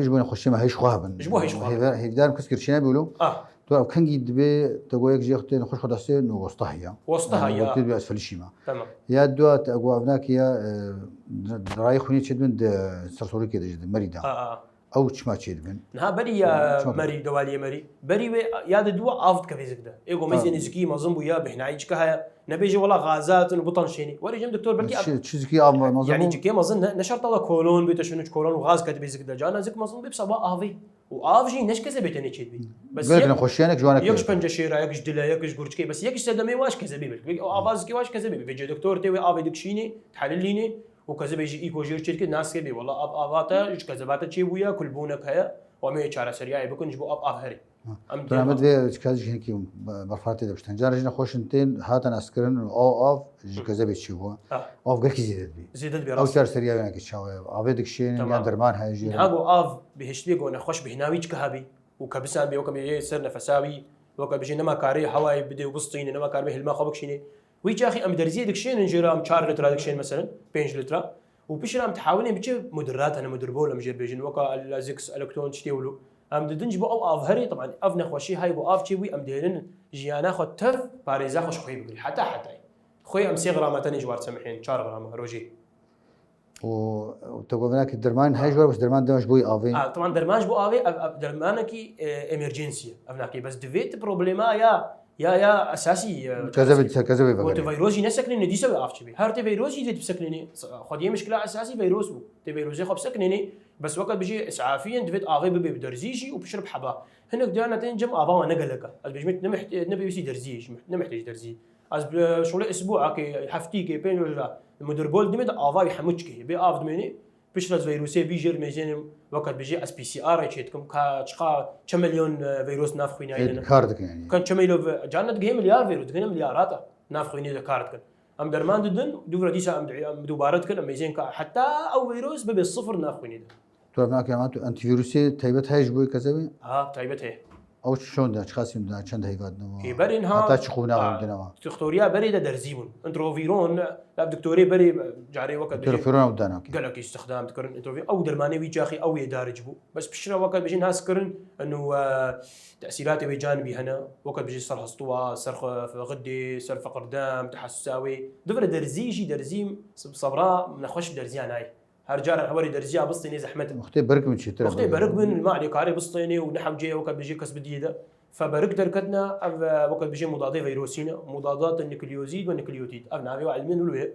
ji bo nexweşiyê me hêj xwe hebin. Ji bo hêj xwe. Hêvdar, hêvdar kes kirçîne bî wilo. Ah. Tu ev kengî dibê te go yek jê xwe tê nexweş xwe destê no westa heye. Westa heye. Yanî wekî dibê ez felişî me. Tamam. Ya dua te go ev nakî ya, e, dirayê xwînê çêdibin di sersorîkê de jî di merî de. Ah, ah. Ew çima çêdibin? Niha berî ya Çima? Merî, dewaliyê merî. Berî wê ya di dua av dikevê zik de. Ê go Ha. mezê nêzikî mezin bû ya bêhnayî çika heye. Nebêje wela xazatin û bitan şênî. Werê cem doktor belkî av Çi, çi zikî av mezin bû? Yanî cikê mezin ne, ne şerta wela kolon bê te şûn kolon û xaz ketibê zik de. Cana zik mezin bê bi seba avê. Û av jî ne ji kezebê tenê çêdibî. Bes Gelek yek, nexweşiyanek ji wan yek ji heye. Penceşêra, yek ji dile, yek ji gurçikê. Bes yek ji sedemê wa ji kezebê belkî. Belkî o ava zikê wa ji kezebê bê. Vêce doktor tê wê avê dikişînê, tehlilînê. Û kezebê jî îko jêr çêdike, nas kê bê, wela av, ava te ji kezeba te çêbûye, kulbûnek heye, û em ê çareseriyayê bikin ji bo av, av herê. Ha. Em Dona diyar me divê çika jî hinkî berfan tê de biştin. Cara jî nexweşin tên, hate naskirin û av, av ji kezebê çêbû. Ha. Av gelkî zêde dibî. Zêde dibî, Ew rast. Çareseriya wê nake çawa ye? Avê dikişênin, Tamam. yan derman heye jê? Niha go av bihiştî go nexweş bêhna wî çika hebî û kebisan bê, weke bê ser nefesa wî, weke bijê nema karê hewayê bidê û bistîne, nema karê hilma xwe bikişîne. Wî çaxî em derziyê dikişênin jê re, em çar litra dikişên meselen, pênc litra. Û piştre em dihawilin biçe mudirrat hene, mudirbol em jê bêjin, weka Lasix, Elekton, tiştê wilo. Em didin ji bo ew av herê, teban ev nexweşî hay bo av çêbûyî, em dihêlin jiyana xwe tev parêza xwe ji xwê bigirî. Heta hetayî. Xwê em sê grama tenê ji war semihên, çar grama rojê. Û, û te got vinakî derman heye ji war, bes derman dema ji bo avê. A, teban derman ji bo avê, ev, ev dermanekî, e, emergency ye. Ev nakê, bes divê tu problema ya Ya, ya esasî, e, Kezebê, kezebê got vegere. Veyros jî nesekinîne, dîsa wê av çi bê. Her tê veyros jî divê bisekinîne. Xwediyê mişkila esasî veyros bû. Tê veyrosê xwe bisekinîne, bes weke bijî îsafî yên divê avê bibe bi derzî jî û piştre bi heba. Hinek diyarna tên cem ava wan ne gelek e. Ez bêjim ne miht-, ne pêwîstî derzî ye, ji miht-, ne mihtêc derzî. Ez bi şolê isbûakê, heftîkê, pênc roj re mudirbol dimê de ava wî hemû çikê. Bê av dimênê, Piştre ez veyrosê vî jêr mêzênim, weke dibêjê ez P C R çê dikim, ka çiqa çe milyon, e, veyros nav xwînayê Ê, de ne. Kar dikin yani. Kan çe milyon ve-, carna digihê milyar veyros, digihê milyarata nav xwînê de kar dikin. Em derman didin, dûvre dîsa em, em dubare dikin, em mêzên ka heta ew veyros bibe sifir nav xwînê de. Tu ev nakê ama tu antivîrusê taybet heye ji bo kezebê? Ha, taybet heye. Ew çi şon de, çiqas hîn de, çend heyva dine wa? Ê, berê niha, Heta çi qûna a, dine wa? Doktoriya berê de derzî bûn. Întroviron, ev doktorê berê carê weke dibêje Întroviron ew dana kê? Gelek îstixdam dikirin. Întroviron, ew dermanê wî caxî ew yê daric bû. Bes piştre weke bêjin nas kirin, inu, e, tesîratê wê canibî hene. Weke bêjin ser hestûa, ser xwe-, xidê, ser feqirdem, tehessusa wê. Divire derzî jî derzî, sebra nexweş derziya nayê. Her cara hewarê derziya bistênê zehmet e. Wextê berik bin çêtir e. Wextê berik bin, ma alê karê bistênê û ne hewcê ye weke bêjê kes bidiyê de. Fe berik derketine, ev, e, weke bêjê mudadê veyrosî ne. Mudadatê nukleozîd ve nukleotîd. Ev navê wa ilmî nûl wê.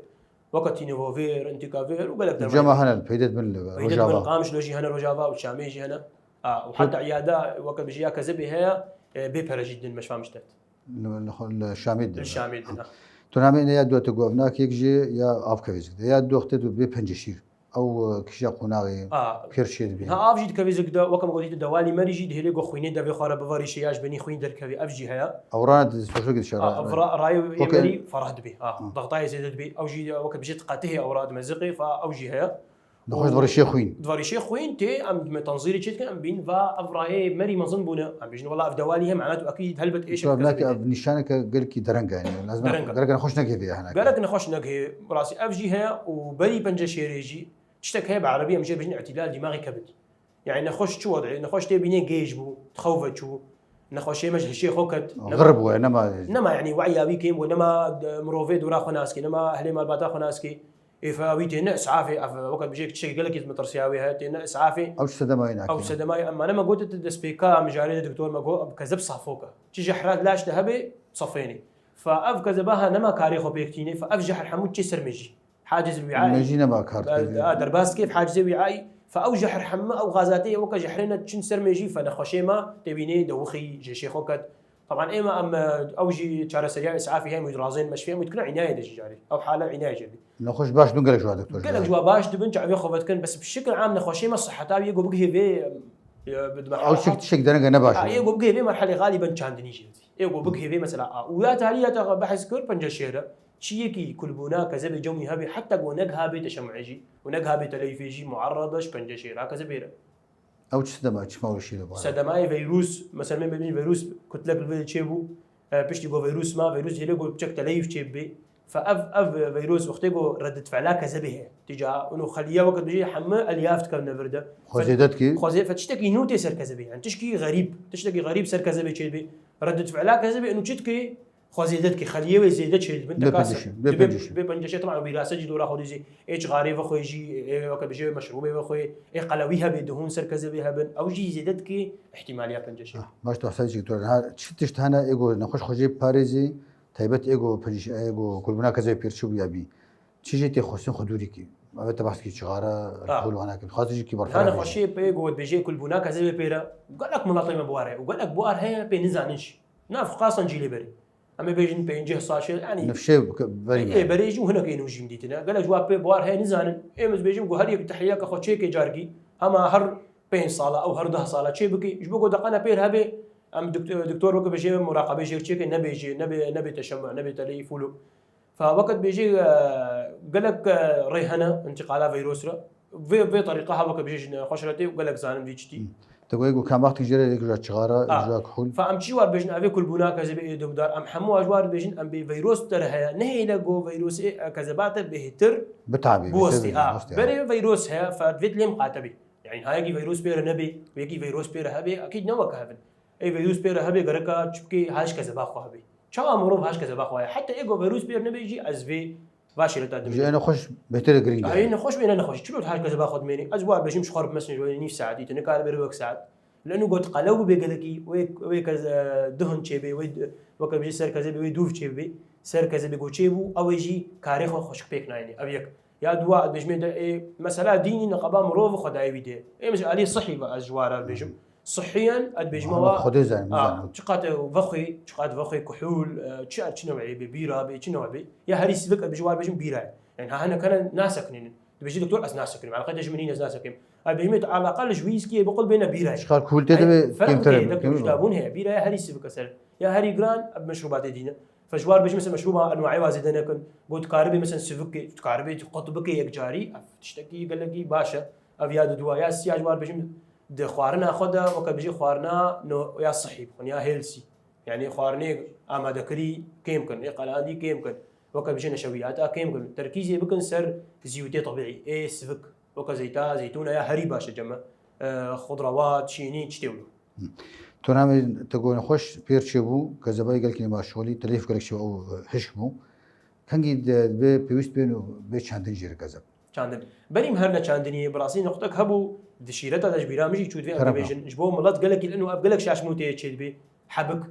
Weke tînovovêr, întikavêr û gelek dermanê. Cema hene, peyde dibin li Rojava. Peyde dibin, Qamşlo jî hene, Rojava û Şamê jî hene. A, û heta îyada weke bêjê ya kezebê heye, e, bê pere jî didin meşfa miştet. Li, li, li Şamê didin. Li Şamê didin, ha. Tu namê ne ya dua te got, nak yek jî ya av kevêzik de. Ya dua te tu bê penceşîr. Ew, e, kişiya qonaxê, pêr çê dibîne. Ha, av jî dikeve zik de, weke me gotî tu dewalî merî jî dihêlê go xwînê devê xwe re bivarîşe ya ji benî xwîn derkevê. Ev jî heye. Ew rana di soşo gidişe. Ha, ev ra-, rayê yê merî ferah dibê. Ha, dextayê zêde dibê. Ew jî weke bêjê tiqetihê ew ra dimeziqê, fa ew jî heye. Nexweş divarîşê xwîn. Divarîşê xwîn tê, em me tenzîrê çê dikin, em bîn va ev rayê merî mezin bûne. Em bêjin wela ev dewalî heye, mena tu ekî helbet êşek dikeve. Ev nîşaneke gelkî dereng e. Lazim e, gerek nexweş negihê vê hene. Gerek nexweş negihê. Rastî ev jî heye û berî penceşêrê jî tiştek heye bi erebî em jê bêjin îtîlal dîmaxî kebid. Yani nexweş çi wed'ê? Nexweş tê bînê gêj bû, di xew ve çû. Nexweşê me ji hişê xwe ket. Xirb bû, nema. Nema yani we'ya wî kêm bû, nema, e, mirovê dora xwe naskê, nema ehlê malbata xwe naskê. Ê fe wî tê ne isafê, ev weke bêjê tiştekî gelekî metirsiya wê heye, tê ne isafê. Ew sedemayê nakin. Ew sedemayê, em, me ne me gote tu destpêka mijarê de doktor me got, ev kezeb safok e. Çi jehra laş de hebe, safênê. Fe ev kezeba ha nema karê xwe pêk tînê, fe ev jehr hemû çê ser me jî. Haciz el-wi'ayî. Me jî nema kar dikevî. Derbas dikê, haciz el-wi'ayî. Fe ew jehr hemû ew gazatê weke jehrê ne çin ser me jî, fe nexweşê me tê bînê dewixî, ji hişê xwe ket. Taban ême em, e, ew jî çareseriya îsafî heye, em wî dirazên meşfê, em wî dikine înayê de jî carê. Ew hala înayê jî dibî. Nexweş baş dûn gelek ji wa doktor. Gelek ji wa baş dibin, çavê xwe vedikin, bes bi şikil am nexweşê me siheta wî yê ku bigihê vê, e, bi, bi merhala. Ew şik tişek derenge ne baş. Ha, yê ku bigihê vê merhalê galiben çandinî jî. Yê ku bigihê vê mesela a. Û ya tarî ya te behs kir, pence şêre. Çiyekî kulbûna kezebê cemû hebe, heta ku negiha bê teşemûê jî û negiha bê teleyfê jî muarrad e ji pence şêra kezebê re. Ew çi sedema, çi mewrişî li ba? Sedemayê veyrûs, mesela me bêjin veyrûs kutlek li vê çêbû, e, piştî ku veyrûs ma, veyrûs hêlê ku çek teleyf çêbibê. Fe ev, ev veyrûs wextê ku reddetfela kezebê heye. Tîca ûno xeliye weke dijî hemû elyaf dikevne vir de. Xwe zêde dikî. Xwe zê-, fe tiştekî nû tê ser kezebê. Yani tişkî xerîb, tiştekî xerîb ser kezebê çêdibê. Reddetfela kezebê ûno çi dikê? Xwe zêde dikî, xeliyê wê zêde çêdibin. Bê penceşê, bê penceşê. Bê penceşê, taban wîraset jî dora xwe dizî. Ê çixarê vexwê jî, ê weke bijê meşrûbê vexwê, ê qelewî hebê, dihûn ser kezebê hebin. Ew jî zêde dikî ihtimaliya penceşê. Ah, baş tu hesab jî tu ha, çi tişt hene ê go nexweş xwe jê parêzî, taybet ê go penceşê, ê go kulbûna kezebê pêr çi bûya bî. Çi jê tê xwestin xwe dûrî kî. Eve te behs kî çixara, alkol wana kî. Xwestin jî kî berfireh. Nexweşê pê go dibêjê kulbûna kezebê pêre. Gelek miletê me buwar heye. Û gelek buwar heye pê nizanin jî. Nav xasan cîlê berê. Em ê bêjin pêncî sal şê, yanî. Nifşê berî. Ê berê jî û hinek ê nû jî min dîtine. Gelek ji wa pê buwar heye nizanin. Ê min dibêjim ku her yek tehliyeke xwe çêke carkî. Hema her pênc sala ew her deh sala çê bike. Ji bo ku deqena pêr hebe, em diktor, diktor weke bêjê muraqebê jêr çêke, nebêjê, nebê, nebê teşemû, nebê teleyî fûlo. Fa weke dibêjê, e, gelek, e, rê hene întiqala veyros re. Vê, vê terîqa ha weke bêjê ji nexweş re tê û gelek zanin vî çitî. Te goyê ku kam wextî jê re yek ji wa çixara, yek ji wa kuhûl. Fa em çi war bêjin, evê kulbûna kezebê ê dubdar, em hemû wa ji war bêjin, em bê veyros te re heye. Nehêle ku veyrosê, e, kezeba te bêhtir bitabî, biwestî, ha. Berê veyros heye, fa divê lê miqate bê. Yani ha yekî veyros pê re nebê, yekî veyros pê re hebê, ekîd ne weke hev in. Ê veyros pê re hebê, gereka çi bikê, ha ji kezeba xwe hebê. Çawa mirov ha ji kezeba xwe heye? Heta ê go veyros pê re nebê jî ez vê va şêreta dimînim. Ji ê nexweş bêhtir e, girîng e. Ê nexweş bê ne nexweş. Çilo ha ji kezeba xwe dimênî? Ez war bêjim ji xwe re bimesin ji wê nîv saetî, tu nikare berî wek saet. Leno got qelew bibê gelekî, wê, wê kez, e, duhun çêbê, wê, weke bijî ser kezebê, wê dûv çêbê. Ser kezebê go çêbû, ew ê jî karê xwe xweşik pêk nayênî. Ev yek. Ya dua, ez bêjimê de, ê, mesela dînî neqeba mirov xwedayê wî dê. Ê, min ji alî sihî ve ez ji wa re bêjim. Sihiyen, ez bêjime wa. Xwedê zanim, zanim. Çiqat vexwê, çiqat vexwê kuhûl, e, çi, çi newê bê, bîra bê, çi newê bê. Ya herî sivik, ez ji wa re bêjim bîra ye. Yani ha hinek hene nasekinînin. Dibêjî doktor, ez nasekinim. Eleqeyê te ji min nîne, ez nasekinim. Ez bêjimê tu eleqal ji wîskiyê biqul bêne bîra ye. Çiqat kuhûl tê de bê kêmtir e. Doktor, ji tabûn heye. Bîra ye herî sivik e ser. Ya herî giran, ev meşrûbatê dîne. Fe ji war bêjim, mesela meşrûba enwayê wa zêde nekin. Got, dikaribê, mesela, sivikê, dikaribê qut bikê yekcarî, ev tiştekî gelekî baş e. Ev ya diduwa, ya siya ji war bêjim, di xwarina xwe de weke bijî xwarina no ya sihî bixwin ya healthy. Yanî xwarinê amadekirî kêm kin, ê qelandî kêm kin, weke bijî neşewiyata kêm kin. Terkîzê bikin ser zîwitê tebîî, ê sivik, weke zeyta, zeytûna ya herî baş e cem e, xudrawat, şînî, tiştê wilo. Tu namê te got nexweş pêr çêbû, kezebay gelkî nêbaş holî, telêf gelek çêbû, ew hişk bû. Kengî de, dibê pêwîst bên û bê çandin jê re kezeb. Çandin. Berî min her ne çandiniyê, bi rastî nuqtek hebû, di şîreta de ji bîra min jî çû divê ev Kerem bibêjin. Ji bo milet gelekî li eno ev gelek şaşmûtê çêdibê. Hebik.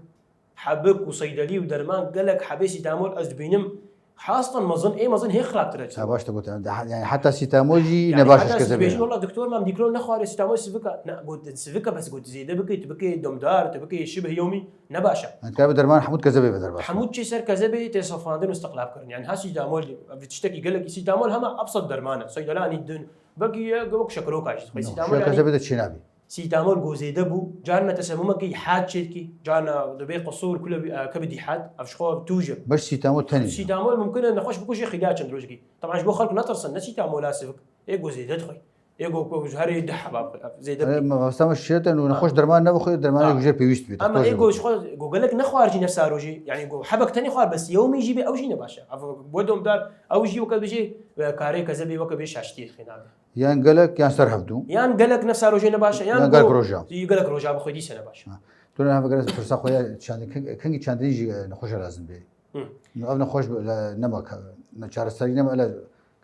Hebik û seydelî û derman gelek hebê sîtamol ez dibînim. Hastan mezin, ê mezin hê xirabtir e. Ha, baş te got. Yani heta sîtamol jî Yani ne baş heta ez kezebê dibêjin, ya. Wala doktor, mam dîklo nexware, sîtamol sivika. Ne, got sivika bes got zêde bike, tu bike domdar, tu bike şibh yomî, ne baş e. Yani kabe derman hemû kezebê be derbas. Hemû çê ser kezebê tê sefandin û istiqlab kirin. Yani ha sîtamol, ev tiştekî gelekî sîtamol hema ebsat derman e. Seydelanî din, belkî ye wek şekiroka jî. Xwe Yok, sîtamol şu yani kezebê de çê nabî. Sîtamol ku zêde bû, carna tesemumekî îhad çêdikî, carna dibê qisûr kule bî, e, kebidî îhad, ev ji xwe tûj e. Beş sîtamol tenê. Sîtamol mumkin e nexweş bikuje xîla çend rojekî. Teban ji bo xelk netirsin, ne sîtamola sivik. Ê ku zêde dixwe. Ê ku, ku ji herê du heba bixwe, ev zêde Ê, bikî. me, me, me şirete nû Ha. nexweş derman nebixwe, dermanê Ha. ku jê pêwîst bî, Ama doktor ê jê ku bixwe. ji xwe, ku gelek nexwar jî nefsa rojê, yani ku hebek tenê xwar bes yewmî jî bê ew jî ne baş e. Ev bo domdar, ew jî weke bijê, e, karê kezebê weke bê şaştiyê xênabe. Yan gelek yan ser hevdû. Yan gelek nefsa rojê ne baş e, yan Yan gelek bo roja. Gelek roja bi xwedî se ne baş e. Ha. Tu ne heve gelek pirsa xwe ya çandin, keng-, kengî çandinî jî, e, nexweş lazim bê. Hı. Ev nexweş bi, le, nema ke-, ne çareserî nema, ele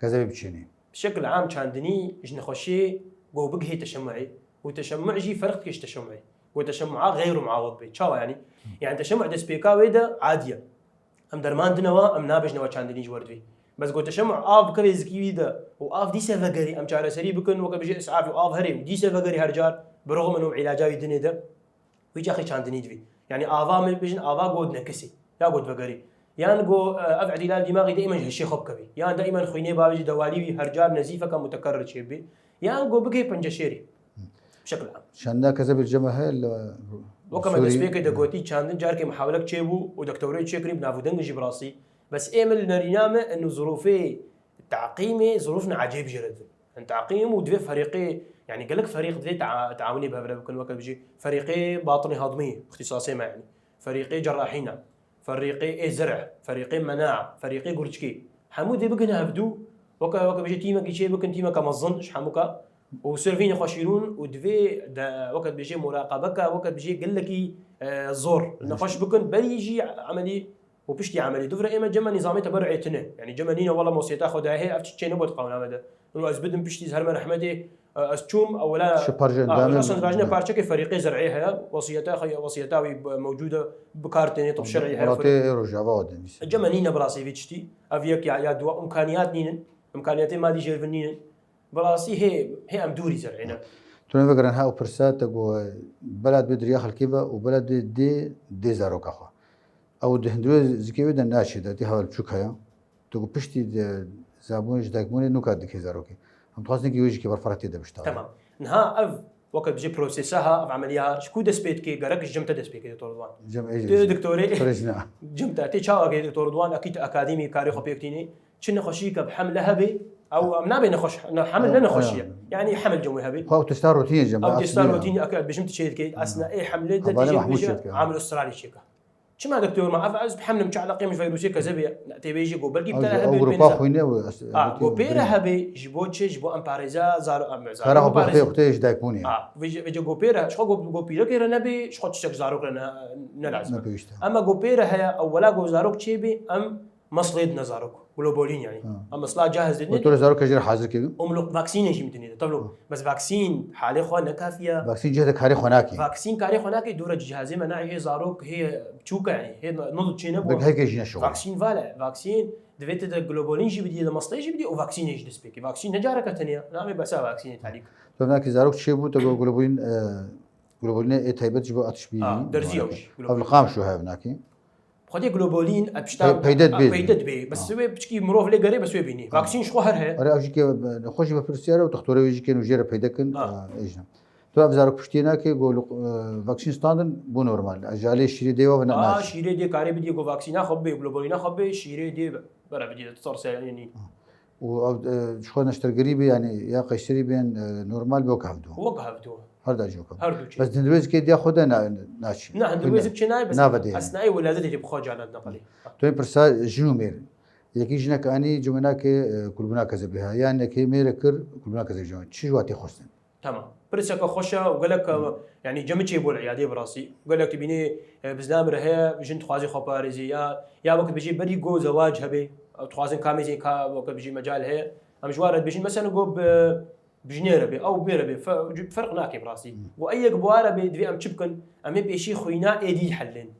kezebê biçênê. Bi şekil am çandinî ji nexweşê go bigihê teşemu'ê û teşemu' jî ferq dike ji teşemu'ê. Go teşemu'a xeyr muawid bê. Çawa yani? Hı. Yani teşemu' destpêka wê de adî ye. Em derman dine wa, em nabêjine wa çandinî ji we re divê. Bes got, teşemu av bikeve zikî wî de û av dîse vegerî, em çareserî bikin, weke bijê isafî û av herê û dîse vegerî her car, bi rixmin û îlaca wî dinê de, wî caxê çandinî divê. Yani ava me bêjin, ava got nekisî, ya got vegerî. Yan go, e, ev îdîlal dîmaxî de îmen ji hişê xwe bikevî. Yan de îmen xwînê bavê jî dewalî wî her car nezîfeke mutekerrir çêbî. Yan go bigê penceşêrî. Bi şekil am. Çanda kezebê li cem me heye li Weke me Sûrî. Destpêkê de gotî, çandin carkê muhawelek çêbû û doktorê çêkirî bi nav û deng jî bi rastî. Bes ê min li nerîna me eno zirûfê teqîmê zirûfne ecêb jê re dibin. Hin teqîm û divê ferîqê, yani gelek ferîq divê tea-, teawunê bi hev re bikin, weke bijî ferîqê batinê hadmî, îxtîsasê me yani. Ferîqê cerrahî ne. Ferîqê ê zirh, ferîqê mena, ferîqê gurçikê. Hemû dê bigihne hevdû, weke, weke bijê tîmekî çê bikin, tîmeke mezin ji hemûka. Û ser vî nexweşî rûn û divê de, weke bijê muraqebeke, weke bijê gelekî, e, zor. Nexweş bikin, berî jî emelî û piştî emelî. Dûvre ême cem me nîzamê teberru'ê tune. Yani cem me nîne wela mosiyeta xwe dayê hê, ev çi çêne bo di qanûna me de. Û ez bidim piştî ez herme rehmetê, e, ez çûm, ew wela, Şu parçe ha, endamê Rojava Sandrajine parçekê ferîqê zer'ê heye, wesiyeta xwe, wesiyeta wî b-, mewcûd e, bi kar têne, tib şer'î her Welatê xwe. Rojava wa denîs. Cem me nîne bi rastî vî tiştî. Ev yek ya, ya dua, imkaniyat nînin. Imkaniyatê madî jêr vin nînin. Bi rastî hê, hê em dûrî zer'ê ne. Tu ne vegerin ha û pirsa te got, bela dibê diriya xelkê ve û bela dê, dê, dê zaroka xwe. Ew di hundirê zikê wê de naçê de, tê heval biçûk heye. Tu ku piştî di zabûnê ji dayikbûnê nûka dikê zarokê. Em dixwazin ki wê jî kê berfireh tê de biştexile. Tamam. Niha ev weke bijê prosesa ha, ev emeliya ha, ji ku dest pê dikê, gerek ji cem te dest pê dikê, doktor Ridwan. Cem ê Tu jî. Doktorê Doktorê jî ne. Cem te, tê çawa kê doktor Ridwan, akî tu akademî karê xwe pêk tînê. Çi nexweşî ke bi hemle hebe, ew em nabê nexweş, ne, hemil ne Ew, nexweşî ye. ew. Yani hemil cem wê hebe. Xwe ew tişta rotînê cem, Ew tişta aslında. Rotînî eke bijim tu çê dikê. Aslında ê hemlê de Hevalê tê jê Mahmûd bêje çê dike, ha. Amil Australî çêke. Çima doktor ma ev ez bi hemlim çi eleqê min ji vîrusê kezebê ye? Tê bêjî go belkî Ew bi te ji, hebe ew pênc grupa zar. Xwînê û es-, Ha, go pêre hebe ji bo çi? Ji bo em parêza zar, em zar Kara xwe parêza. Pixtê, pixtê ji dayikbûnê. Ha, vêce, vêce go pêre, ji xwe go, go pîrekê re nebê, ji xwe tiştek zarok re ne, ne lazim. Ne pêwîst e. Ama go pêre heye, ewwela go zarok çê bê, em meslê dine zarok. Globolîn yani. Ha. Em mesela cahaz didin. Doktor zarok jê re hazir kevin. Umluk vaksînê jî mi dinê de, tablo. Ha. Bes vaksîn halê xwe ne kafiye. Vaksîn cihde karê xwe nake. Vaksîn karê xwe nake, dûre cihazê me nayê hê zarok hê çûke yani. Hê nod çê ne bu. Belki herkes jî neşo. Vaksîn vale. Vaksîn divê te de globolîn jî bidî, de meslê jî bidî û vaksînê jî dest pê kê. Vaksîn ne careke teniye. Navê besa vaksînê talîk. Tu nake zarok çê bû, te globolîn, e, globolînê ê taybet ji bo atişbî. Ha, derzî ew jî. Ev li qam şu hev nake. Xwedê globolîn, e, pişta Pey-, peyde dibê. Peyde dibê. Bes Ha. wê piçkî mirov lê gerê, bes wê bînî. Ha. Vaksîn ji xwe her heye. Erê, ev jî ke, e, xwe jî bi pirsiyar e û dixtorê wê jî kên û jê re peyde kin, Ha. e, ê jî. Tu ev zarok piştiyê nake, go, e, vaksîn standin bû normal. E, ji alê şîrê dê ve ne, Ha, naçî. Şîrê dê karê bidî go vaksîna xwe bê, globolîna xwe bê, şîrê dê be. Bere bidî de, tu sor se, yani. Ha. Û ev, e, ji xwe neştergerî bê, yani, ya qeyserî bên, e, normal bê wek hevdû. Wek hevdû. Her da cî weke. Her du çê. Bes di hindirwêzikê diya xwe de na-, naçî. Na, hindirwêzik çê nayê, bes Nave de. Esnayê weladet tê bi xwe calat neqelî. Tu yê pirsa jin û mêr. Yekî jinek anî cumênakê, e, kulbûna kezebê ha. Yan yekê mêre kir kulbûna kezebê. Çi ji wa tê xwestin? Tamam. Pirseke xweş e û gelek, e, yanî cem çê bol îyadê bi rastî. Gelek dibînê, e, bizlamir heye, jin dixwazê xwe parêzê ya, ya wekî bijî berî go zewac hebe, dixwazin ka mêzên ka wekî bijî mecal heye. Em ji wan re dibêjin, mesela go bi, bi jinê re bê, ew bê re bê, fe-, ferq nake bi rastî. Go ey yek bi wa re bê, divê em çi bikin? Em ê pêşî xwîna êdî helin.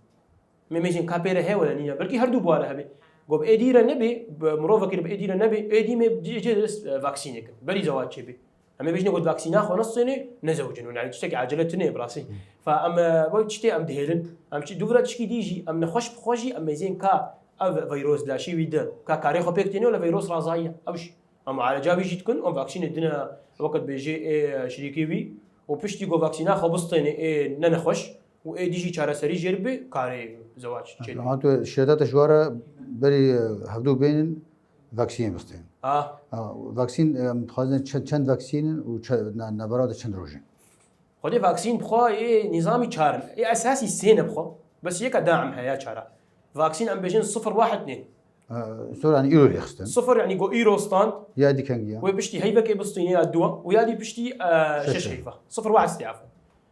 Mê mêzên ka pê re heye wele nîne. Belkî her du bi wa re hebe. Go bi êdî re nebê, bi mirovekî re bi êdî re nebê, êdî mê cê, cê dest, e, vaksînê kin. Berî zewac çêbê. Em ê bêjin got vaksîna xwe nestêne, nezewicin. Yani tiştekî acele tune bi rastî. Fa em, e, wek tiştê em dihêlin. Em çi dûvira tişkî dî jî, em nexweş bi xwe jî, em mêzên ka ev veyros laşî wî de, ka karê xwe pêk têne, wele veyros razayiye. Ew jî. Em mualeca wî jî dikin, em vaksînê dine wekî bêjê ê şirîkê wî û piştî ku vaksîna xwe bistêne ê ne nexweş û ê dî jî çareserî jê re bibe, karê zewac çêdibe. Ha, tu şêdeta ji wa re berî, e, hevdû bênin vaksînê bistên. Ha. Ha, vaksîn, e, em dixwazin çend, çend vaksîn in û çe-, na-, navbera de çend roj in? Xwedê vaksîn bi xwe ê nîzamî çar in. Ê esasî sê ne bi xwe. Bes yeka daim heye çara. Vaksîn em bêjin sifir wahid nê. Sor, yani îro lê xistin. Sifir, yani go îro stand. Ya dî kengî ya? Wê piştî heyvekê bistîne ya dua û ya dî piştî, e, şeş heyva. Sifir wahid stê, afwan.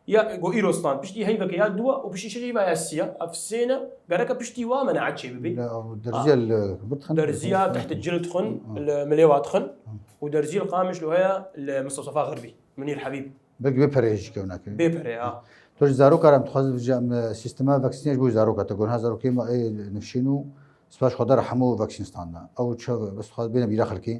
Ya go îro stand. Piştî heyvekê ya dua û piştî şeş heyva ya siya. Ev sê ne, gereke piştî wa menaet çê bibe. La, derziya li bir dixin. Derziya teht cil dixin, li milê wa dixin. Û derzî li Qamiş li heye li Mistefa Xerbî. Munîr Hebîb. Belkî bê perê jî kewna kirî. Bê perê, ha. Tu ji zaroka re em dixwazin bêjin, em, e, sîstema vaksînê ji bo zaroka te got. Ha, zarokê me ê nifşîn û spas Xweda re hemû vaksîn standin. Ew çi bes dixwaz bêne bîra xelkê.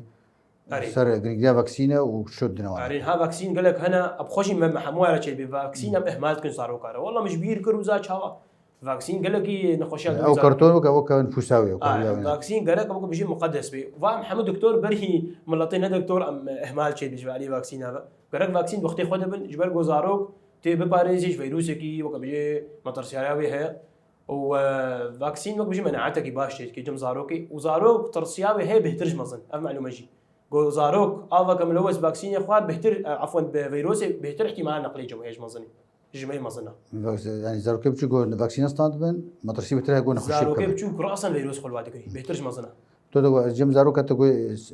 Erê. Ser giringîya vaksînê û çi dine wan. Erê, ha vaksîn gelek hene, ev xwe jî me, me hemû re çê bê. Vaksîn em ihmal dikin zaroka re. Wela min ji bîr kir û za çawa. Vaksîn gelekî nexweşiya. Ew karton weke, weke nifûsa wê, weke. Vaksîn gerek weke bijî muqedes bê. Va em hemû doktor berî miletê ne doktor em ihmal çê dibin ji alî vaksîna ve. Gerek vaksîn wextê xwe de bin, ji ber ku zarok tê biparêzî ji veyrusekî, weke bijê metirsiyariya wê heye. Û, e, vaksîn weke bijî menaetekî baş çê dikê cem zarokê. Û zarok tirsiya wê heye bêhtir ji mezin. Ev melûme jî. Ku zarok aveke milewes vaksînê xwar bêhtir, e, afwan, bi veyrosê bêhtir ihtimala neqlê cem heye ji mezinê. Ji me mezin e. Vaks-, yani zarokê biçûk ku vaksîna stand bin, metirsî bêhtir heye ku nexweşî bikeve. Zarokê biçûk rasan veyros xwe li wa dikirî. Bêhtir ji mezin e. Tu de cem zaroka te ku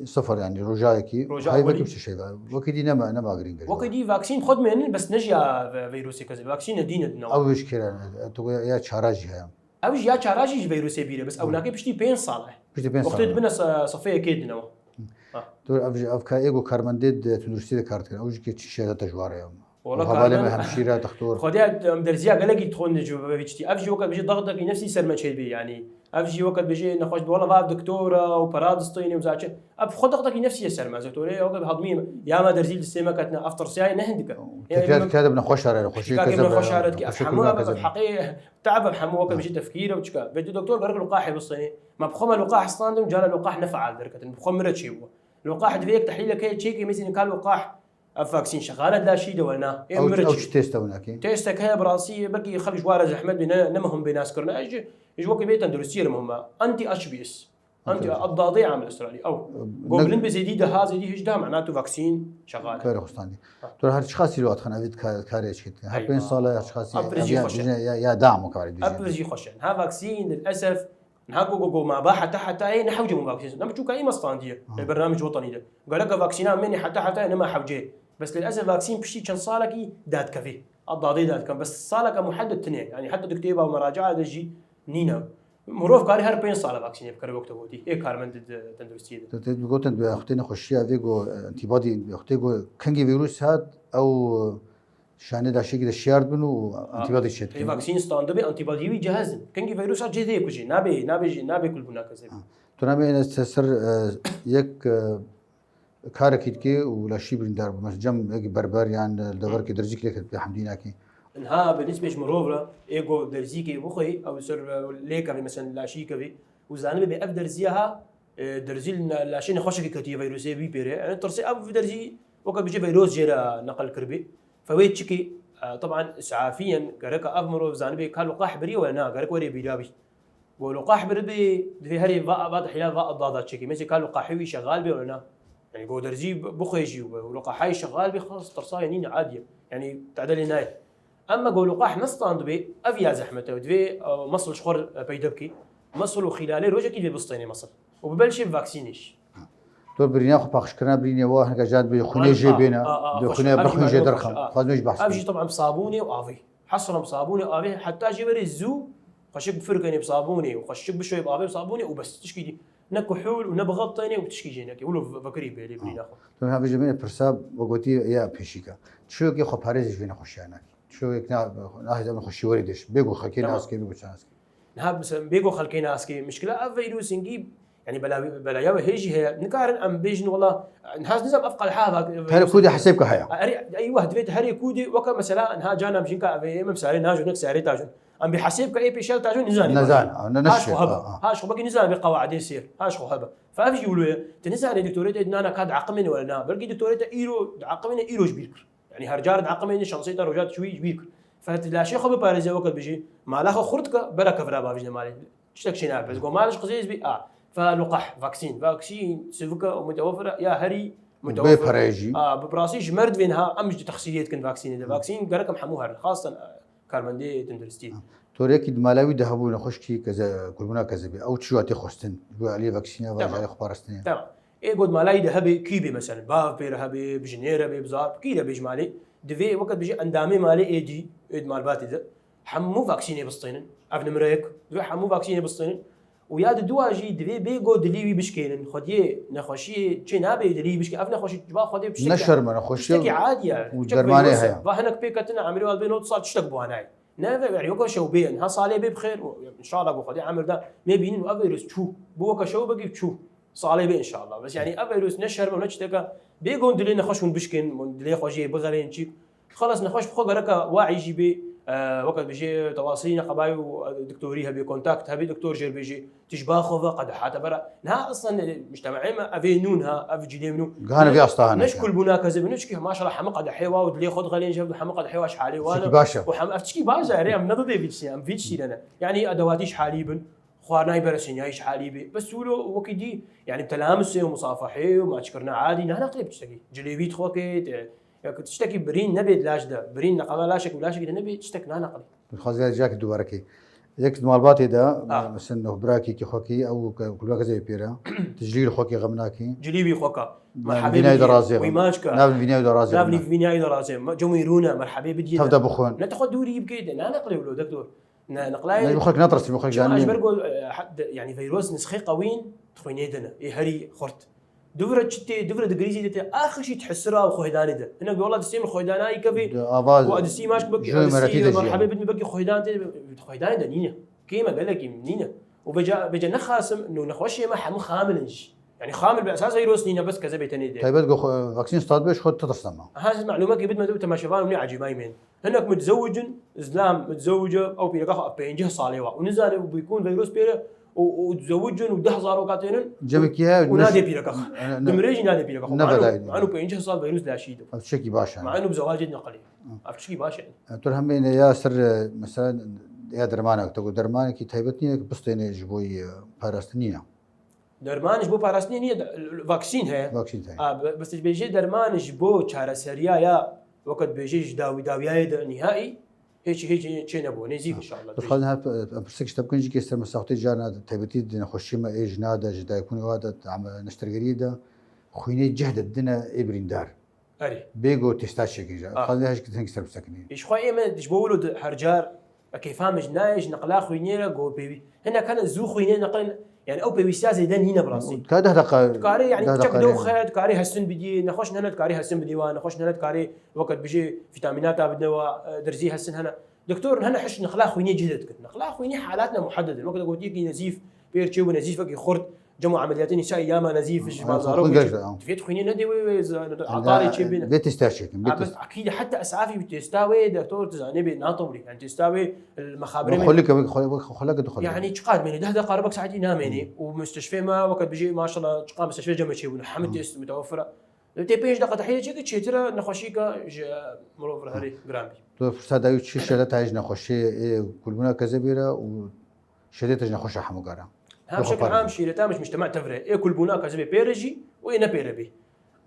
sifir yani rojayekî, roja heyvekî biçû şey var. Wekî dî nema, nema girîng e. Wekî dî vaksîn xwe dimênin, bes ne ji ya ve-, veyrosê kezê. Vaksîn ne dîne dine. Ew ji kêre, tu ku ya çara jî heye. Ew jî ya çara jî ji veyrosê bîre, bes ew nake piştî pênc sal e. Piştî pênc sal. Wextê dibine se-, sefeyekê dinewa. Tu ev jî ev ka ê ku karmendê di tunduristî de kar dikin. Ew jî ke çi şêdeta ji wa re ye. Wala hevalê me karmen-, hemşîre, dextor. Xwedê em derziya gelekî dixwin ji vê çitî. Ev jî weke bijê dextekî nefsî ser me çêdibê yanî. Ev jî weke bijê nexweş bi wala va ev doktor e û para distêne û zaçe. Ev xwe dextekî nefsî ye ser me. Ez doktorê weke bi hedmî ya me derzî li distê me ketine. Ev tirsiyayê ne hindik e. Têkiliyat dike de bi nexweş re, nexweşî kezebe, nexweşî kezebe. Ev hemû ev heqê te'eb ev hemû weke bijê tefkîr ew çika. Vê doktor gerek luqahê bistêne. Me bi xwe me luqah standim, cara luqah ne feal derketin. Bi xwe min re çêbû. Luqah divê yek tehlîlek heye çêkê mêzî nika luqah. Ev vaksîn şexale laşî de wena. Ê min re çêbû. Ew çi têst e winakê? Têstek heye bi rastî, belkî xelk ji wa re zehmet bê, ne, ne muhim bê nas kirine. Ez ji, ji wekî vê tenduristiyê re muhim e. Anti H B S. Anti, ad-dadê amil Îsraîlî. Ew. Go bilind bê zêdî deha, zêdî hejda, mena tu vaksîn şexal e. Karê xwe standî. Tu her çiqasî li wa dixin, ev ka-, karê çi dikin. Her pênc sal e, her çiqasî. Ev pir jî xweş e. Ya, ya dam o karê. Ev pir jî xweş e. Ha vaksîn, lilesef, niha ku, ku, ku ma ba heta heta yê ne hewce bûn vaksîn. Ne biçûka î me standiye. Li bernamij wetanî de. Gereke vaksîna mênê heta heta yê nema hewce. Bes lilesef vaksîn piştî çend salekî dadikevê. Ad-dadê dadikin. Bes saleke muhedded tune. Yani heta di kitêba û meracaa de jî nîne. Mirov karî her pênc sala vaksînê bikere wek te gotî. Ê karmendê di tenduristiyê de. Te, te gotin bi wextê nexweşiya vê ku antîbadî, wextê ku kengî vîrus hat, ew şanê laşekî de şiyar dibin û antîbadî çêdikin. Ê vaksîn standibê antîbadî wî cihaz in. Kengî vîrus hat cihê kujê. Nabê, nabê jî, nabê kulbûna kezebî. Tu namê ne ser, ser, e, yek, e, karekî dike û laşî birîndar bû. Mesela cem yekî berber yan li deverkê derzîk lê ketibe hemdînakî. Niha bi nisbê ji mirov re ê ku derzîkê bixwê, ew ser lê kevê, mesela laşî kevê û zanibê bê ev derziya ha, e, derzî li na-, laşê nexweşekî ketiye, veyrosê wî pêre. Yani tirsê ev derzî weke bijê veyros jê re neqil kiribê. Fe wê çikê, e, teban îs'afiyen gereka ev mirov zanibê ka luqah biriye were na, gerek were bîra bî. Go luqah biribê, divê herê va, va hîla va dada çekî. Mesela ka luqahê wî şexal bê were na. Yani goderzî bixwêjî û luqahayî şexal bî, xlas tirsayê nîne, adî ye. Yani tade lê nayê. Ema go luqah nestand bê, ev ya zehmet e. Divê, e, mesl ji xwe re peyde bikî. Mesl û xîlalê rojekî divê bistênê mesl. Û bi belşê bi vaksînê jî. Tu birîna xwe paqijkirina birînê wa hineka can bi xwînê jê bêne. Bi xwînê, bi xwîn jê derxin. Xwaz nû ji behs. Ev jî teb'an bi sabûnê û avê. Hesran bi sabûnê û avê, heta jê werê zû xweşik bifirkenê bi sabûnê û xweşik bişoyê bi avê û sabûnê û bes, tişkî dî. Ne kuhûl û ne bixetênê û tişkî jê nekê. Wilo vekirî bê lê birîna xwe. Tu hevî ji min pirsa we gotî ya pêşîka. Çiyokê xwe parêz ji vê nexweşiya nakî. Çiyokê na, nahêze min xweşî werê dêş. Bêgo xelkê nas kê, bêgo çi nas kê. Niha mesela bêgo xelkê nas kê. Mişkila ev vîrus hingî, yani bela, belaya we hêjî heye. Nikarin em bêjin wela, niha ez nizam ev qelha va. Her kûdê hesêb ke heye. Erê, eywa, divê herê kûdê weke mesela niha canam jinka ev ê, em sarê najon, nek sarê tajon. Em bê hesêb ke ê pêşel tajon nizanê. Nizan, ne, ne Haş xwe hebe. Haş xwe belkî nizanê bê qewaidê sêr. Haş xwe hebe. Fe ev jî wilo ye. Tu nizanê doktorê te nana ka diaqimêne wele na. Belkî doktorê te îro diaqimêne, îro ji bîr kir. Yani her car diaqimêne, şansê te roja çûyî ji bîr kir. Fe tu laşê xwe biparêze weke bijî. Mala xwe xurt ke, bera kevra bavêjne malê. Tiştek çê nabe. Ez go mal ji qizê ez bî, a. Fe luqah, vaksîn. Vaksîn, sivike û mutewefir e, ya herî mutewefir. Bê pereyê jî. A, bi rastî ji mer divê niha em ji texsîriyê dikin vaksînê de. Vaksîn gerek em hemû herin. Xastan, e, karmendê tenduristî. Torekî di mala wî de hebû nexweşkî keze-, kulbûna kezebê. Ew çi jî hatê xwestin? Ji bo aliyê vaksînê ve, ji aliyê xwe parastinê. Tamam. Ê got mala wî de hebe, kî bê mesela? Bav pê re hebe, bi jinê re bê, bi zaf, kî re bê ji malê? Divê weke bijî endamê malê êdî, ê di malbatê de. Hemû vaksînê bistênin. Ev nimre yek. Divê hemû vaksînê bistênin. Û ya di dua jî divê bê go dilî wî bişkênin. Xwediyê nexweşiyê çê nabe dilî wî bişkê. Ev nexweşî ba Xwedê tiştekî. Ne şerm e, nexweşî. Tiştekî adî ye. Û dermanê heye. Va hinek pê ketine emrê wan bê nod sal tiştek bi wan nayê. Ne ve, yani weke şew bê, ha salê bê bi xêr, inşallah ku Xwedê emir da, mê bînin û ev vîrus çû. Bû weke şew bikî çû. Salê bê inşallah. Bes yani ev vîrus ne şerm e, ne tişteke. Bê gon dilê nexweş hûn bişkin, hûn dilê xwe jê bixerên çîk. Xelas nexweş bi xwe gereka waî jî bê, e, weke bijê tewasilî neqebayî û, e, doktorî hebê, kontakt hebê, doktor jê bêjê. Tişba xwe ve qedehate bera. Niha aslen, e, mujtemaê me ev ê nûn ha, ev cilê min nû. Gihane vê asta hane. Ne ji kulbûna kezê bin, çikî maşallah hemî qedehê wa û dilê xwe dixelên ji hev, hemî qedehê wa ji halê wa ne. Çikî baş e. Û hem ev çikî baş e, erê em ne didê vî çî, em vî çî ne. Yani edewatî ji halî bin, xwarinayî bereseniyayî ji halî bî. Bes wilo wekî dî, yani telamuse û musafehê û maçkirina adî ne neqlê bi tiştekî. Cilê wî dixwe kê, te, ya ku tiştekî birîn nebê di laş de, birîn neqela laşek û laşekî de nebê, tiştek ne neqlê. Dixwazî ez cihekî dubare kî. Yek di malbatê de, ah, mesela nû birakî kî xwe kî, ew ke-, kulbûna kezê pê re. Tu cilî wî xwe kî xem nakî. Cilî wî xwe ka. Merhebê vînayê de razê. Wî maç ka. Nav vînayê de razê. Nav vînayê de razê. Cem wî rûne, merhebê bidî. Tev de bixwin. Ne tu xwe dûrî bikê de, ne neqlê wilo, doktor. Ne, neqlayê. Ne, ji xwe natirsim, xwe. Çima ji ber ku, e, he-, de, yani vîrus nisxê qewîn, dixwînê de ne. Ê herî xurt. Dûvre çi tê, dûvre digirîzî de tê, axir jî dihesira û xwehdanê de. Hinek bi wela distê min xwehdanayî kevê. Û distî maç bikî, distî merhebê bidin bikî xwehdan tê, xwehdanê de nîne. Kêm e, gelekî nîne. Û vêca, vêca nexasim, nû nexweşiyê me hemû xamil in jî. Yani xamil bi esas vîrus nîne, bes kezebê tenê de. Taybet go xwe-, vaksîn stad be, ji xwe titirsne ma. Ha, ez melûmekê bidme, tu temaşevan û nê ecêbayî bên. Hinek mutezewicin, zlam mutezewicî, ew pîreka xwe pêncî salê wa. Û nizane û bîkûn vîrus pê re û, û dizewicin û deh zarok hatênin. Cemekî heye, û nadê pîreka xwe. Dimire jî nadê pîreka xwe. Ne bedayî. Manu pêncî sal vîrus laşî de. Ev çekî baş e. Manu bi zewacê neqilî. Ev çekî baş e. Tu hemê ne ya ser, e, mesela ya dermanek, tu dermanekî taybet nîne ki bistêne ji bo, e, parastin nîne. Derman ji bo parastinê niye, de-, vaksîn heye. Vaksîn heye. A, be-, bes dibêje derman ji bo çareseriya ya, weke dibêje ji dawî dawiyayê de nihayî, hiç, hiç çê nebû. Nêzîk inşallah. Dixwazin her, em pirsek ji te bikin jî kê ser mesafetê carna taybetî di nexweşiyê me ê jina de, ji dayikûnê wa de, em neştergeriyê de, xwînê cih de didine ê birîndar. Erê. Bê go testa çêkin jî. Ah. Xwazê her ji kesên ser bisekinî. Ji xwe ê me ji bo wilo di her car, e, kêfa min ji nayê, ji neqla xwînê re go pêwî. Hinek hene zû xwînê neqlin, yani ew pêwîstiya zêde nîne bi rastî. Ka deh deqa. Dikarê, yani deh çek deqa dew nîne. Xe, dikarê hesin bidî, nexweş hene dikarê hesin bidî wa, nexweş hene dikarê weke dibêje vîtamînata bidine wa, e, derzî hesin hene. Doktor hene hiş neqla xwînê cih de dikin. Neqla xwînê halatna muhedded in. Weke gotiyekî nezîf, pêr çêbû nezîfekî xurt, Cem û emeliyatê nîsa ya me nezîf ji bazaro. Divê tu xwînê nedê wê, wê atarê çê bîne. Vê testa çêkin. Akîd heta esafî bi testa wê doktor tu zanê bê natewrî. Yani testa wê mexabirê. Xulike, xulike, xulike. Yani çiqad mêne? Deh deqa rebek saetî namêne. Û mustişfê me weke bijî maşallah çiqad mustişfê cem çêbûne. Hemî test mutewefir e. Tê pênc deqa tehliye çêke çêtir e nexweşîka ji mirov re herî giran bî. Tu firsa dayî çi şereta ji nexweşiyê ê kulbûna kezebê re û Şêrê te ji nexweşa hemû garan. Hem şekil am şêrê te, em ji mujtema tevre. Ê kulbûna kezebê pê re jî û ê ne pê re bî.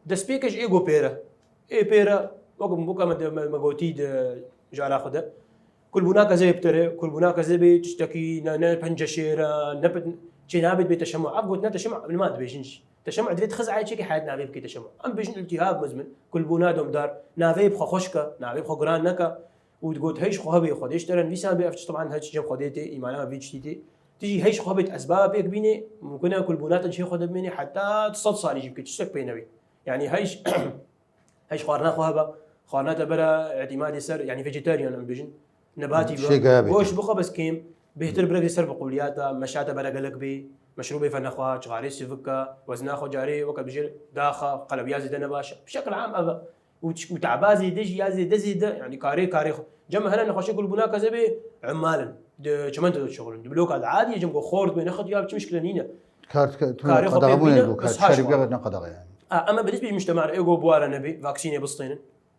Destpêkê ji êgo pêre. Ê pêre, wek, wek me, me, me gotî di jara xwe de. Kulbûna kezebê bi te re, kulbûna kezebê tiştekî ne, ne pence şêre, ne pin-, çê nabê dibê teşemuh. Ev gotina teşemuh, li ma dibêjin jî. Teşemuh divê di xizayê çêkê heyet navê bike teşemuh. Em bêjin iltihab mizmin, kulbûna domdar, navê bi xwe xweş ke, navê bi xwe giran neke. Û digot, hey ji xwe hebê, Xwedê ji te re nivîsan bê, ev tişt teban her çi cem Xwedê tê, îmana me vî tiştî tê. Tu jî hey ji xwe hebê, tu esbaba pêk bînê, mumkin e kulbûna te cihê xwe de bimênê, heta tu sed salî jî bikî, tiştek pê newê. Yanî hey ji, hey ji xwarina xwe hebe, xwarina te bera îtîmadê ser, yanî vegetarian em bêjin, nebatî Şê be, gaya bêtir. Goşt bixwe bes kêm, bêhtir bire ser bi qûliyata, meşa te bera gelek bê, meşrûbê fe nexwe, cixarê sivik ke, wezna xwe carê weke bijêr daxa, qelebiya zêde nebaş e. Bi şekil am ev e. Û, û taba zêde jî ya zêde zêde, yanî karê, karê xwe. Cem hene nexweşê kulbûna kezebê, emmal in. Di çimento de dişuxulin. Di bloka de adî ye, cem ku xort bê, nexit ya, çi mişkile nîne. Kar, tu Karê xwe pê qedexebûnê bîne, bû, kar bes haş şerî xwe. Bîya ne qedexe yani. A, ema bi nisbê ji mujtema re, êgo bi wa re nebê, vaksînê bistênin.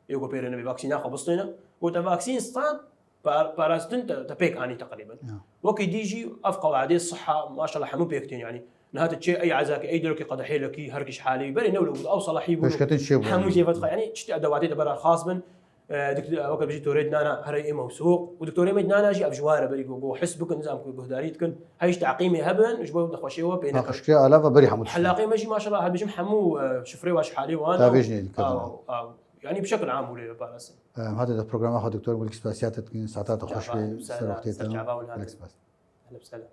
Êgo pê re nebê, vaksîna xwe bistêne. Got, te vaksîn stand, par-, parastin te, te pêk anî teqrîben. Ya. Wekî dî jî ev qewaidê siha, maşallah, hemû pêk tên, yanî. Niha tu çê ey ezakî, ey derokî qedehê lekî, her kî ji halê wî. Berê ne wilo bû, ew salahî bû. Pêşketin çê bû, Hemû yanî. Jêvet xwe, yanî, çi edewatê te bera xas bin, e, dik-, e, weke bijî torê dinana, here ê mewsûq. Û doktorê me dinana jî ev ji wa re berî ku, ku his bikin, nizam ku guhdarî dikin. Hey ji teqîmê hebin, ji bo nexweşiyê we pê nekin. Paqijkirê alava berî hemû tişt. Helaqê me jî, maşallah, her bijîm hemû, e, şifrê wa ji halê wan. Tavêj nê dike. Aw, aw. Yanî bi şekil am wilo parastin. Em hate de programa xwe, Doktor, gelek spasiya te dikin, saeta te xweş be, ser wextê te. Ser çava hûn hatin. Gelek spas. Ehlen we sehlen.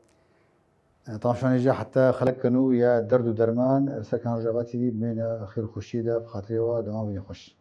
Temaşevanê jî heta xelek ke nû ya derd û derman, li ser kanala Rojava T V bimîne xêr û xweşiyê de, bi xatirê we dema bimîne xweş.